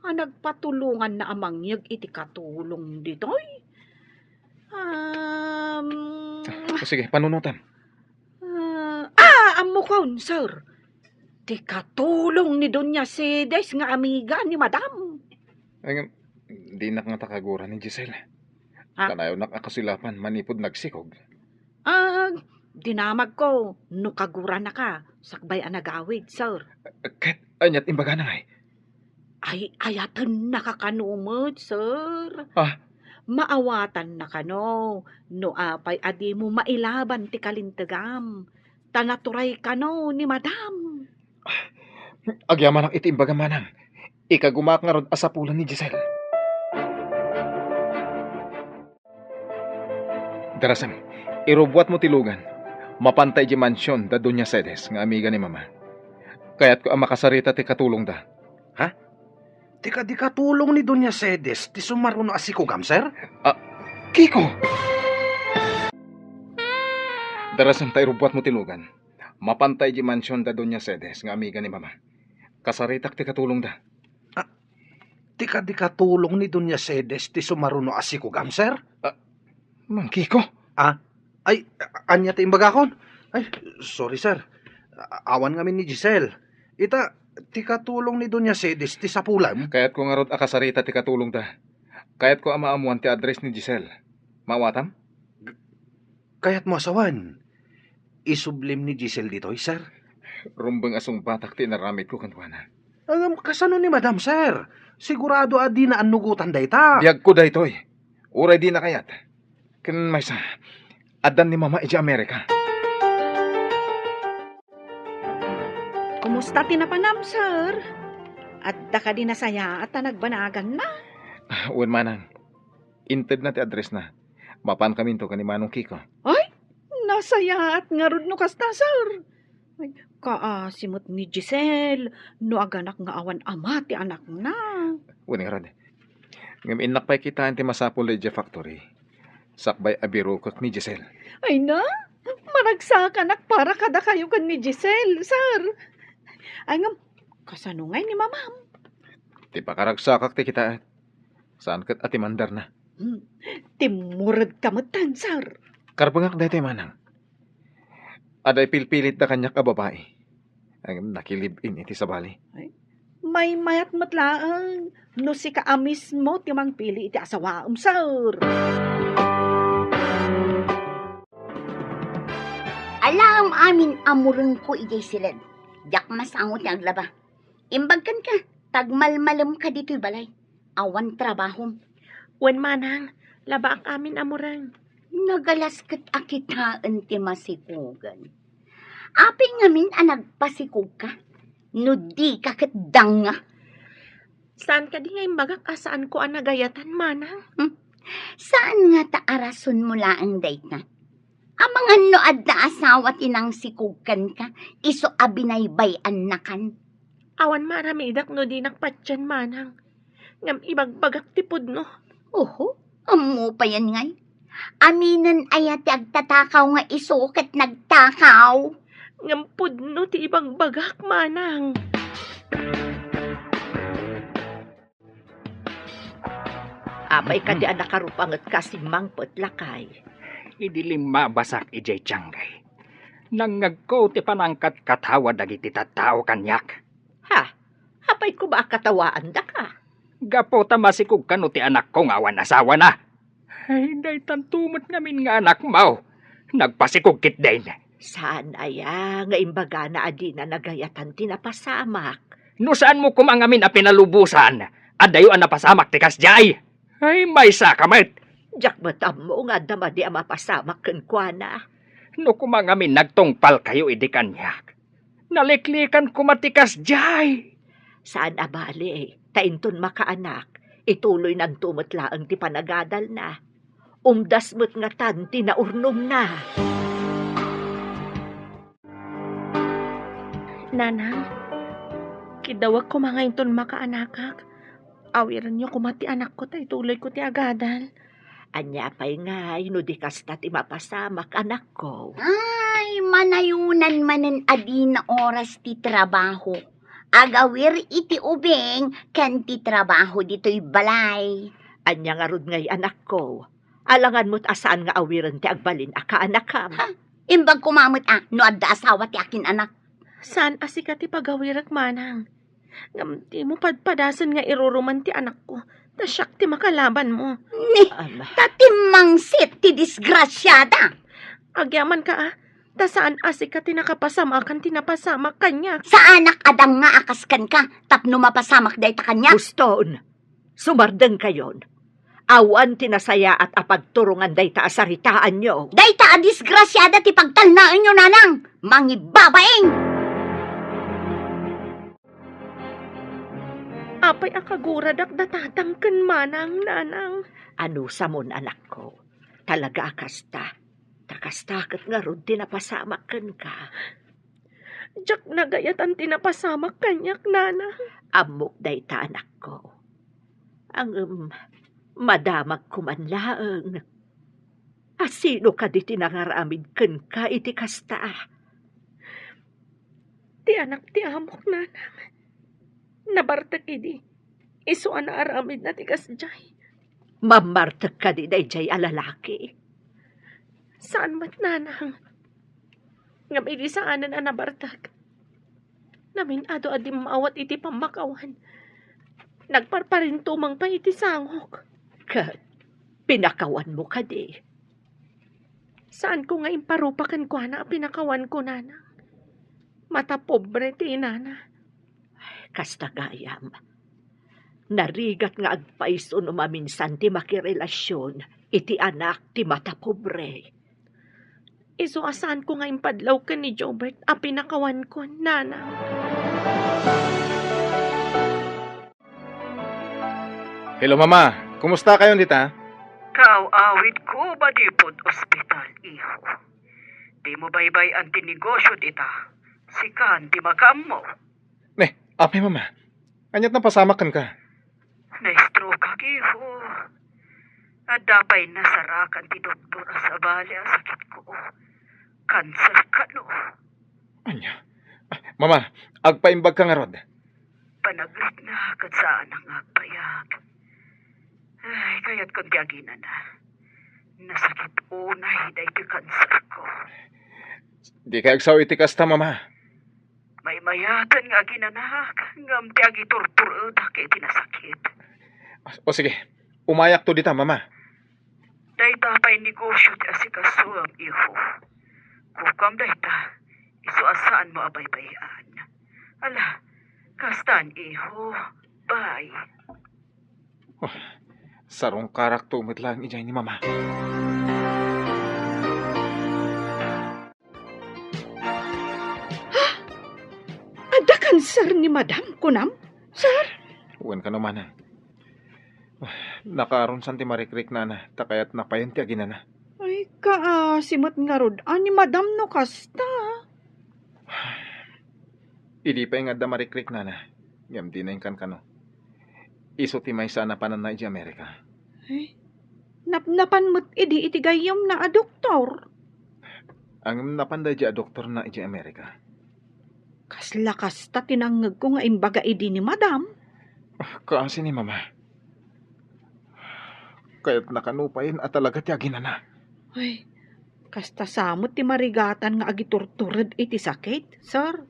a nagpatulonganna a mangyeg iti katulong ditoy. Um, Ah, sige, panunotam. Ah, ah, ammokon, sir. Ti katulong ni Doña Cedes nga amiga ni Madam. Ay, ngem, dinak ngata kagura ni Giselle. Ah? Kanayonnak a kasilapan manipud nagsikog. Ah, dinamagko no kaguranaka sakbay a nagawid, sir. Ket ania't imbagana ngay? Ay, ayatennaka kano met, sir. Ah? Maawatannaka no, no apay a dimo mailaban ti kalintegam. Ta naturay kano ni Madam. Agyamanak iti imbagam, Manang. Ikagumaak ngarud a sapulan ni Giselle. Darasem, irubuatmo ti lugan. Mapanta idiay mansion da Doña Cedes nga amiga ni Mama. Kayatko a makasarita ti katulongda. Ha? Ti kadi katulong ni Doña Cedes ti sumaruno a sikugam, sir? Ah, Kiko! Darasem ta irubuatmo ti lugan. Mapanta idiay mansion da Doña Cedes nga amiga ni Mama. Kasaritak ti katulongda. Ah, ti kadi katulong ni Doña Cedes ti sumaruno a sikugam, sir? Ah, Mang Kiko? Ah, ay, a-, ania ti imbagakon? Ay, sorry, sir. A-, awan ngamin ni Giselle. Ita, ti katulong ni Doña Cedes ti sapulam. Kayatko ngarud a kasarita ti katulongda. Kayatko a maammuan ti address ni Giselle. Maawatam? Kayatmo a sawen, isublim ni Giselle ditoy, sir? Rumbeng a sungbatak ti inaramidko kenkuana. Ngem kasano ni Madam, sir? Sigurado a dina annugotan dayta. Biagko daytoy. Uray dina kayat. Ken maysa, addan ni Mama idiay Amerika. Kumusta ti napanam, sir? Adda kadi nasayaat a nagbanaganna? Ah, wen, Manang. Intedna ti addressna. Mapankaminto ken ni Manong Kiko. Ay, nasayaat ngarud no kasta, sir. Ay, kaasi met ni Giselle no aganak nga awan ama ti anakna. Wen ngarud. Ngem innak pay kitaen ti masapul idiay factory. Sakbay a birokek ni Giselle. Ay na, maragsakanak para kadakayo ken ni Giselle, sir. Ay ngem, kasano ngay ni Mamam? Ti pakaragsakak ti kitaek. Saan ket a timandarna? Hmm. Timmuredka met, sir. Karbengak daytoy, Manang. Adda ipilpilitda kaniak a babai. Ngem nakilib-in iti sabali. Ay, maymayat met laeng no sika a mismo ti mangpili iti asawaem, sir. Alaem amin a murengko idiay siled. Diak masango ti aglaba. Imbag kenka, tagmalmalemka ditoy balay. Awan trabahom. Wen, Manang, labaak amin a mureng. Nagalas ket a kitaen ti masikugen. Apay ngamin a nagpasikogka? No dika ket danga. Saan kadi nga imbagak a saanko a nagayatan, Manang? Hmm? Saan ngata a rasonmo laeng dayta? Amangan no adda asawa ti nangsikog kenka, isu a binaybay-annakan. Awan maaramidak no dinak patien, Manang. Ngem ibagbagak ti pudno. Oho, ammo payen ngay. Aminen aya ti agtatakaw nga isu ket nagtakaw? Ngem pudno ti ibagbagak, Manang. Apay kadi a nakarupangetka a simmangpet, lakay? Idi limmabasak idiay tiangay, nangngegko ti panangkatkatawa dagiti tattao kaniak. Ha? Apay koma a katawaandaka? Gapu ta masikog kano ti anakko nga awan asawana. Ay, daytanto met ngamin nga anakmo. Nagpasikog ketdin. Saan aya nga imbagana a dina nagayatan ti napasamak? No saanmo koma ngamin a pinalubosan, adayo a napasamak ti kasdiay. Ay, maysa ka met. Diak met ammo nga adda madi a mapasamak kenkuana. No koma ngamin nagtungpalkayo idi kaniak, naliklikan koma ti kasdiay. Saan a bale, ta inton makaanak, ituloynanto met laeng ti panagadalna. Umdas met ngatan ti naurnongna. Nanang, kiddawek koma nga inton makaanakak, awirenyo koma ti anakko ta ituloyko ti agadal. Ania pay ngay no di kasta ti mapasamak, anakko? Ay, manayonan manen a dina oras ti trabaho. Agawir iti ubing ken ti trabaho ditoy balay. Ania ngarud ngay, anakko? Alangan met a saan nga awiren ti agbalin a kaanakam. Ha? Imbag koma met a no adda asawa ti akin-anak. Saan a sika ti pagawirek, manang. Ngem dimo padpadasen nga iruruman ti anakko, ta siak ti makalabanmo. Ni, Ama. Ta timmangsit ti disgrasiada. Agyamanka a, ta saan a sika ti nakapasamakan ti napasamak kaniak. Saanak a danga a kas kenka, tapno mapasamak dayta kaniak. Huston, sumardengkayon. Awan ti nasayaat a pagturongan dayta a saritaanyo. Dayta a disgrasiada ti pagtalnaenyo, nanang. Mangibabain! Apay a kaguradak da tatang ken manang, nanang? Anusamon, anakko. Talaga a kasta. Ta kasta ket ngarud ti napasamak kenka. Diak nagayatan ti napasamak kaniak, nanang. Ammok dayta, anakko. Ngem, madamagko man laeng. A sino kadi ti nangaramid kenka iti kasta? Ti anak ti amok, nanang. Nabartek idi. Isu a naaramidna ti kasdiay. Mammartek kadi daydiay a lalaki? Saan met, nanang. Ngem idi saanen a nabartek, namin-ado a dimmawat iti pammakawan. Nagparparintumeng pay iti sangok. Ket pinakawanmo kadi? Saanko nga imparupa kenkuana a pinakawanko, nanang. Matapobre ti inana. Kasta gayam. Narigat nga agpayso no maminsan ti makirelasyon iti anak ti matapobre. Isu a saanko nga impadlaw ken ni Jobert a pinakawanko, nanang. Hello, Mama. Kumusta kayon dita? Kaaw-awidko manipud ospital, iho. Dimo baybay-an ti negosio dita. Sikan ti makaammo. Ne, apay, Mama? Ania't napasamak kenka? Na-stroke-ak, iho. Adda pay nasarakan ti doktor a sabali a sakitko. Kanser kano. Ania? Ah, Mama, agpaimbagka ngarud. Panagritna ket saanak nga agbayag. Ay, kayatkon ti aginana. Nasakit unay daytoy kanserko. Dikay agsao iti kasta, Mama. Maymayaten nga aginanak, ngem ti agiturturedak iti nasakit. O sige, umayakto dita, Mama. Dayta pay negosio ti asikasuem, iho. Kukam dayta, isu a saanmo a baybay-an. Ala, kastan, iho. Bye. Oh, sarungkarakto met laeng idiay ni Mama. Ha? Adda kanser ni Madam, kunam, sir? Wen kano, Manang. Nakaarunsan ti marikriknana, ta kayatna payen ti aginana. Ay, kaasi met ngarud a ni Madam no kasta. Idi pay nga adda marikriknana, ngem dina inkankano. Isu ti maysa a napananna idiay Amerika. Ay, napnapan met idi iti gayyemna a doktor. Ngem napanda idiay a doktorna idiay Amerika. Kasla kasta ti nangngegko nga imbaga idi ni Madam. Ah, kaasi ni Mama. Kayatna kano payen a talaga ti aginana. Ay, kasta sa met ti marigatan nga agiturtured iti sakit, sir.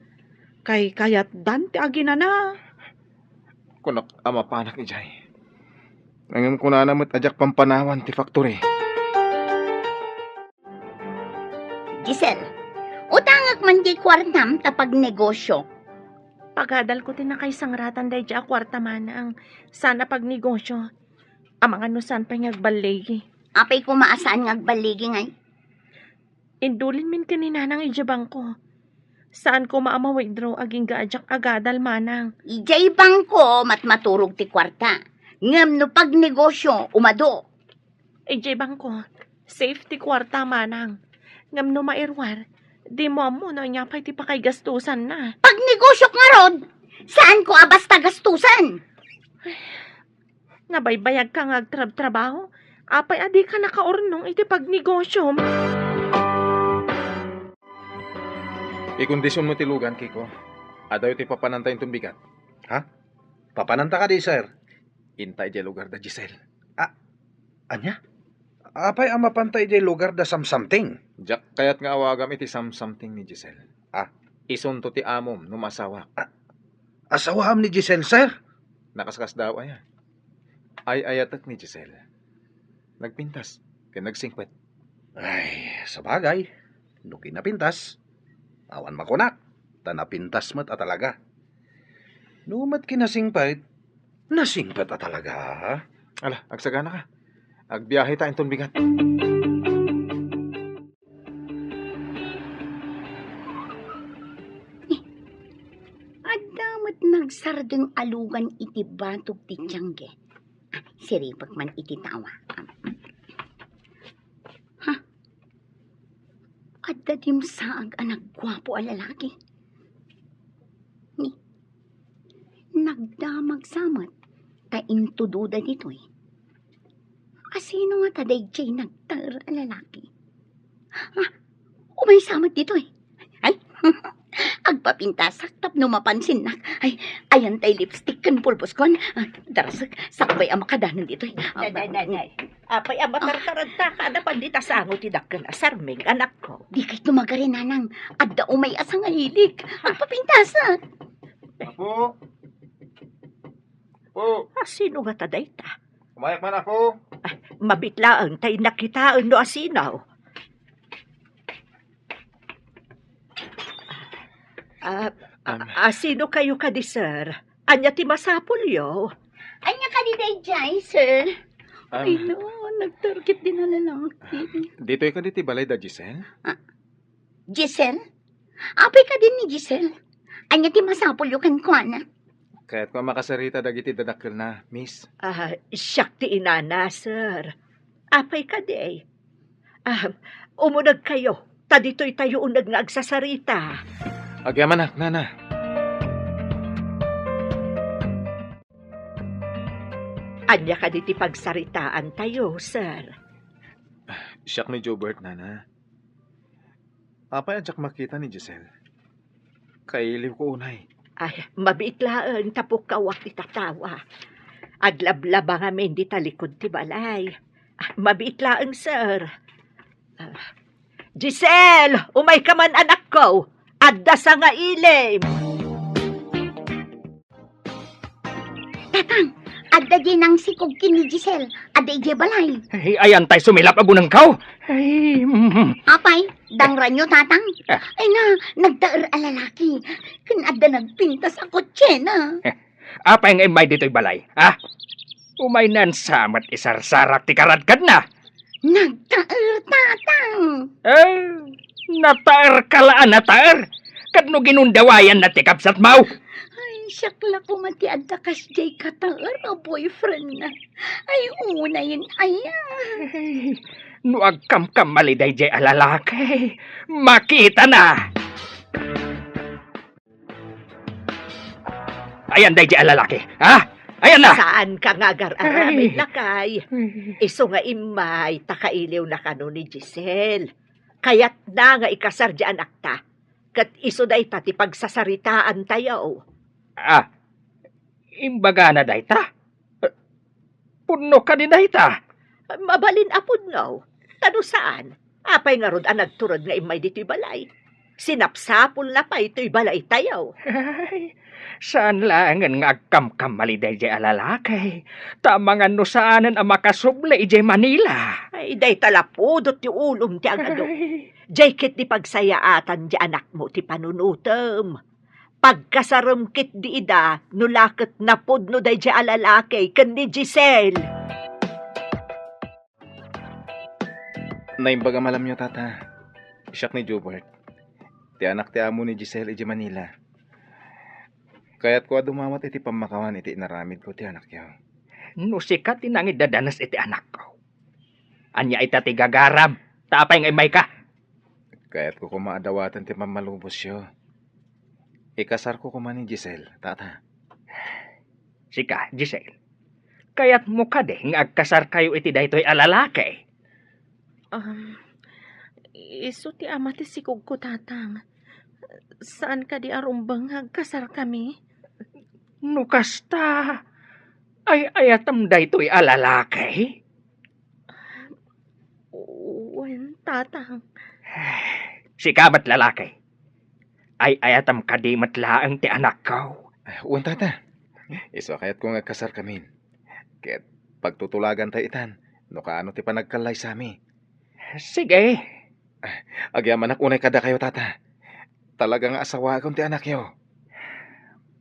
Kaykayatdan ti aginana. Kunak a mapanak idiay. Ngem kunana met a diak pampanawan ti factory. Giselle, utangek man ti kuartam ta pagnegosyo. Pagadalko ti nakaisangratan daydiay a kuarta, manang. Saan a pagnegosyo. Amangan no saan pay nga agballigi. Apay koma a saan nga agballigi ngay? Indulinmin ken ni Nanang idiay bangko. Saan koma a ma-withdraw agingga a diak agadal, manang. Idiay bangko, matmaturog ti kuarta. Ngem no pagnegosyo, umadu. Idiay bangko, safe ti kuarta, manang. Ngem no mairuar, dimo ammo no ania pay ti pakaigastusanna. Pagnegosyok ngarud, saanko a basta gastusan. Nabaybayagka nga agtrabtrabaho? Apay a dika nakaurnong iti pagnegosyom? Ikondisionmo ti lugan, Kiko. Adayo ti papananta inton bigat. Ha? Papananta kadi, sir? Inta idiay lugar da Giselle. Ah, ania? Apay a mapanta idiay lugar da Sam-something? Diak kayat nga awagam iti Sam-something ni Giselle. Ah. Isunto ti amom no maasawak. Ah, asawaam ni Giselle, sir? Nakaskasdaaw aya. Ay-ayatek ni Giselle. Nagpintas ken nagsingpet. Ay, sabagay, no kinapintas, awan makunak, ta napintas met a talaga. No met kinasingpet, nasingpet a talaga. Ala, agsagana ka. Agbiahe ta inton bigat. Adda met nagsardeng a lugan iti batog ti tiangge. Ah, siripek man iti tawa. Ha? Adda dimsaag a nagguapo a lalaki. Ni, nagdamag sa met ta intudoda ditoy. Asino ngata daydiay nagtaer a lalaki? Ah, umaysa met ditoy. Ay, agpapintasak tapno mapansinnak. Ay, ayan tay lipstick ken pulboskon. Ah, darasek, sakbay a makadanon ditoy. Ah, Day, day, day, day. Apay a matartaradta ka, adda pay dita sango ti dakkel a sarming, anakko. Dikay tumagari, nanang. Adda umay a sangahilig. Agpapintasak. Apo! Apo! Asino ngata dayta? Umayak man, Apo! Ah, mabiit laeng ta innak kitaen no asino. Ah, a-, Am. Asino kayo kadi, sir? Ania ti masapulyo? Ania kadi daydiay, sir? Am. Ay, no, nagtarget din na lalaki. Ditoy kadi ti balay da Giselle? Ah, Giselle? Apay kadi ni Giselle? Ania ti masapulyo kenkuana? Kayatko a makasarita dagiti dadakkelna, miss. Ah, siak ti inana, sir. Apay kadi? Ah, umuneg kayo, ta ditoy tayo uneg nga agsasarita. Agyamanak, nana. Ania kadi ti pagsaritaan tayo, sir? Siak ni Jobert, nana. Apay a diak makita ni Giselle? Kailiwko unay. Ay, mabiit laeng ta pukkawak ti tatawa. Aglablaba ngamin dita likod ti balay. Ah, mabiit laeng, sir. Ah, Giselle, umayka man, anakko. Adda sangailim. Tatang, adda diay nangsikog ken ni Giselle. Adda idiay balay. Ay, ayan tay sumilap a gunengkaw. Ay, mm. Apay, dangranyo, Tatang? Ah. Ay na, nagtaer a lalaki. Ken adda nagpintas a kotsena. Eh, apay nga immay ditoy balay, ha? Umaynan sa met isarsarak ti karadkadna. Nagtaer, Tatang. Eh, nataer ka la a nataer. Ket no ginundawayanna ti kabsatmo. Ay, siak la koma ti adda kasdiay kataer a boyfriendna. Ay, unayen aya. Ay, no agkamkamali daydiay a lalaki, makitana. Ayan daydiay a lalaki, ha? Ayan na! Saanka nga agar-aramid, lakay? Ay. Isu nga immay ta kailiwna kano ni Giselle. Kayatna nga ikasar diay anakta, ket isu dayta ti pagsasaritaantayo. Ah, imbagana dayta? Pudno kadi dayta? Mabalin a pudno. Ta no saan, apay ngarud a nagturod nga immay ditoy balay? Sinapsapulna pay toy balaytayo. Ay, saan laengen nga agkamkamali daydiay a lalaki, ta amangan no saanen a makasubli idiay Manila. Ay, dayta la pudot ti ulom ti agadu. Ay. Diay ketdi pagsayaatan ti anakmo ti panunotem. Pagkasarem ketdi ida no la ket napudno daydiay a lalaki ken ni Giselle. Naimbag a malamyo, Tata. Siak ni Jubert, ti anak ti amo ni Giselle idiay Manila. Kayatko a dumawat iti pammakawan iti inaramidko ti anakyo. No sika ti nangiddadanes iti anakko, ania ita ti gagaram? Ta apay nga immayka? Kayatko koma a dawaten ti pammalubosyo. Ikasarko koma ni Giselle, Tata. Sika, Giselle, kayatmo kadi nga agkasarkayo iti daytoy a lalaki? Um, isu ti ama ti sikogko, Tatang. Saan kadi a rumbeng nga agkasarkami? No kasta, ay-ayatem daytoy a lalaki? Wen, Tatang. Sika met, lalaki. Ay-ayatem kadi met laeng ti anakko? Ah, wen, Tata. Isu a kayatko nga agkasarkamin. Ket pagtutulagantayo itan no kaano ti panagkallaysami. Sige. Ah, agyamanak unay kadakayo, Tata. Talaga nga asawaakon ti anakyo.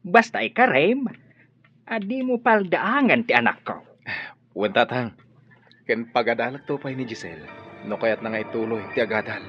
Basta ikarem, a dimo paldaangen ti anakko. Wen, Tatang. Ken pagadalekto pay ni Giselle no kayatna nga ituloy ti agadal.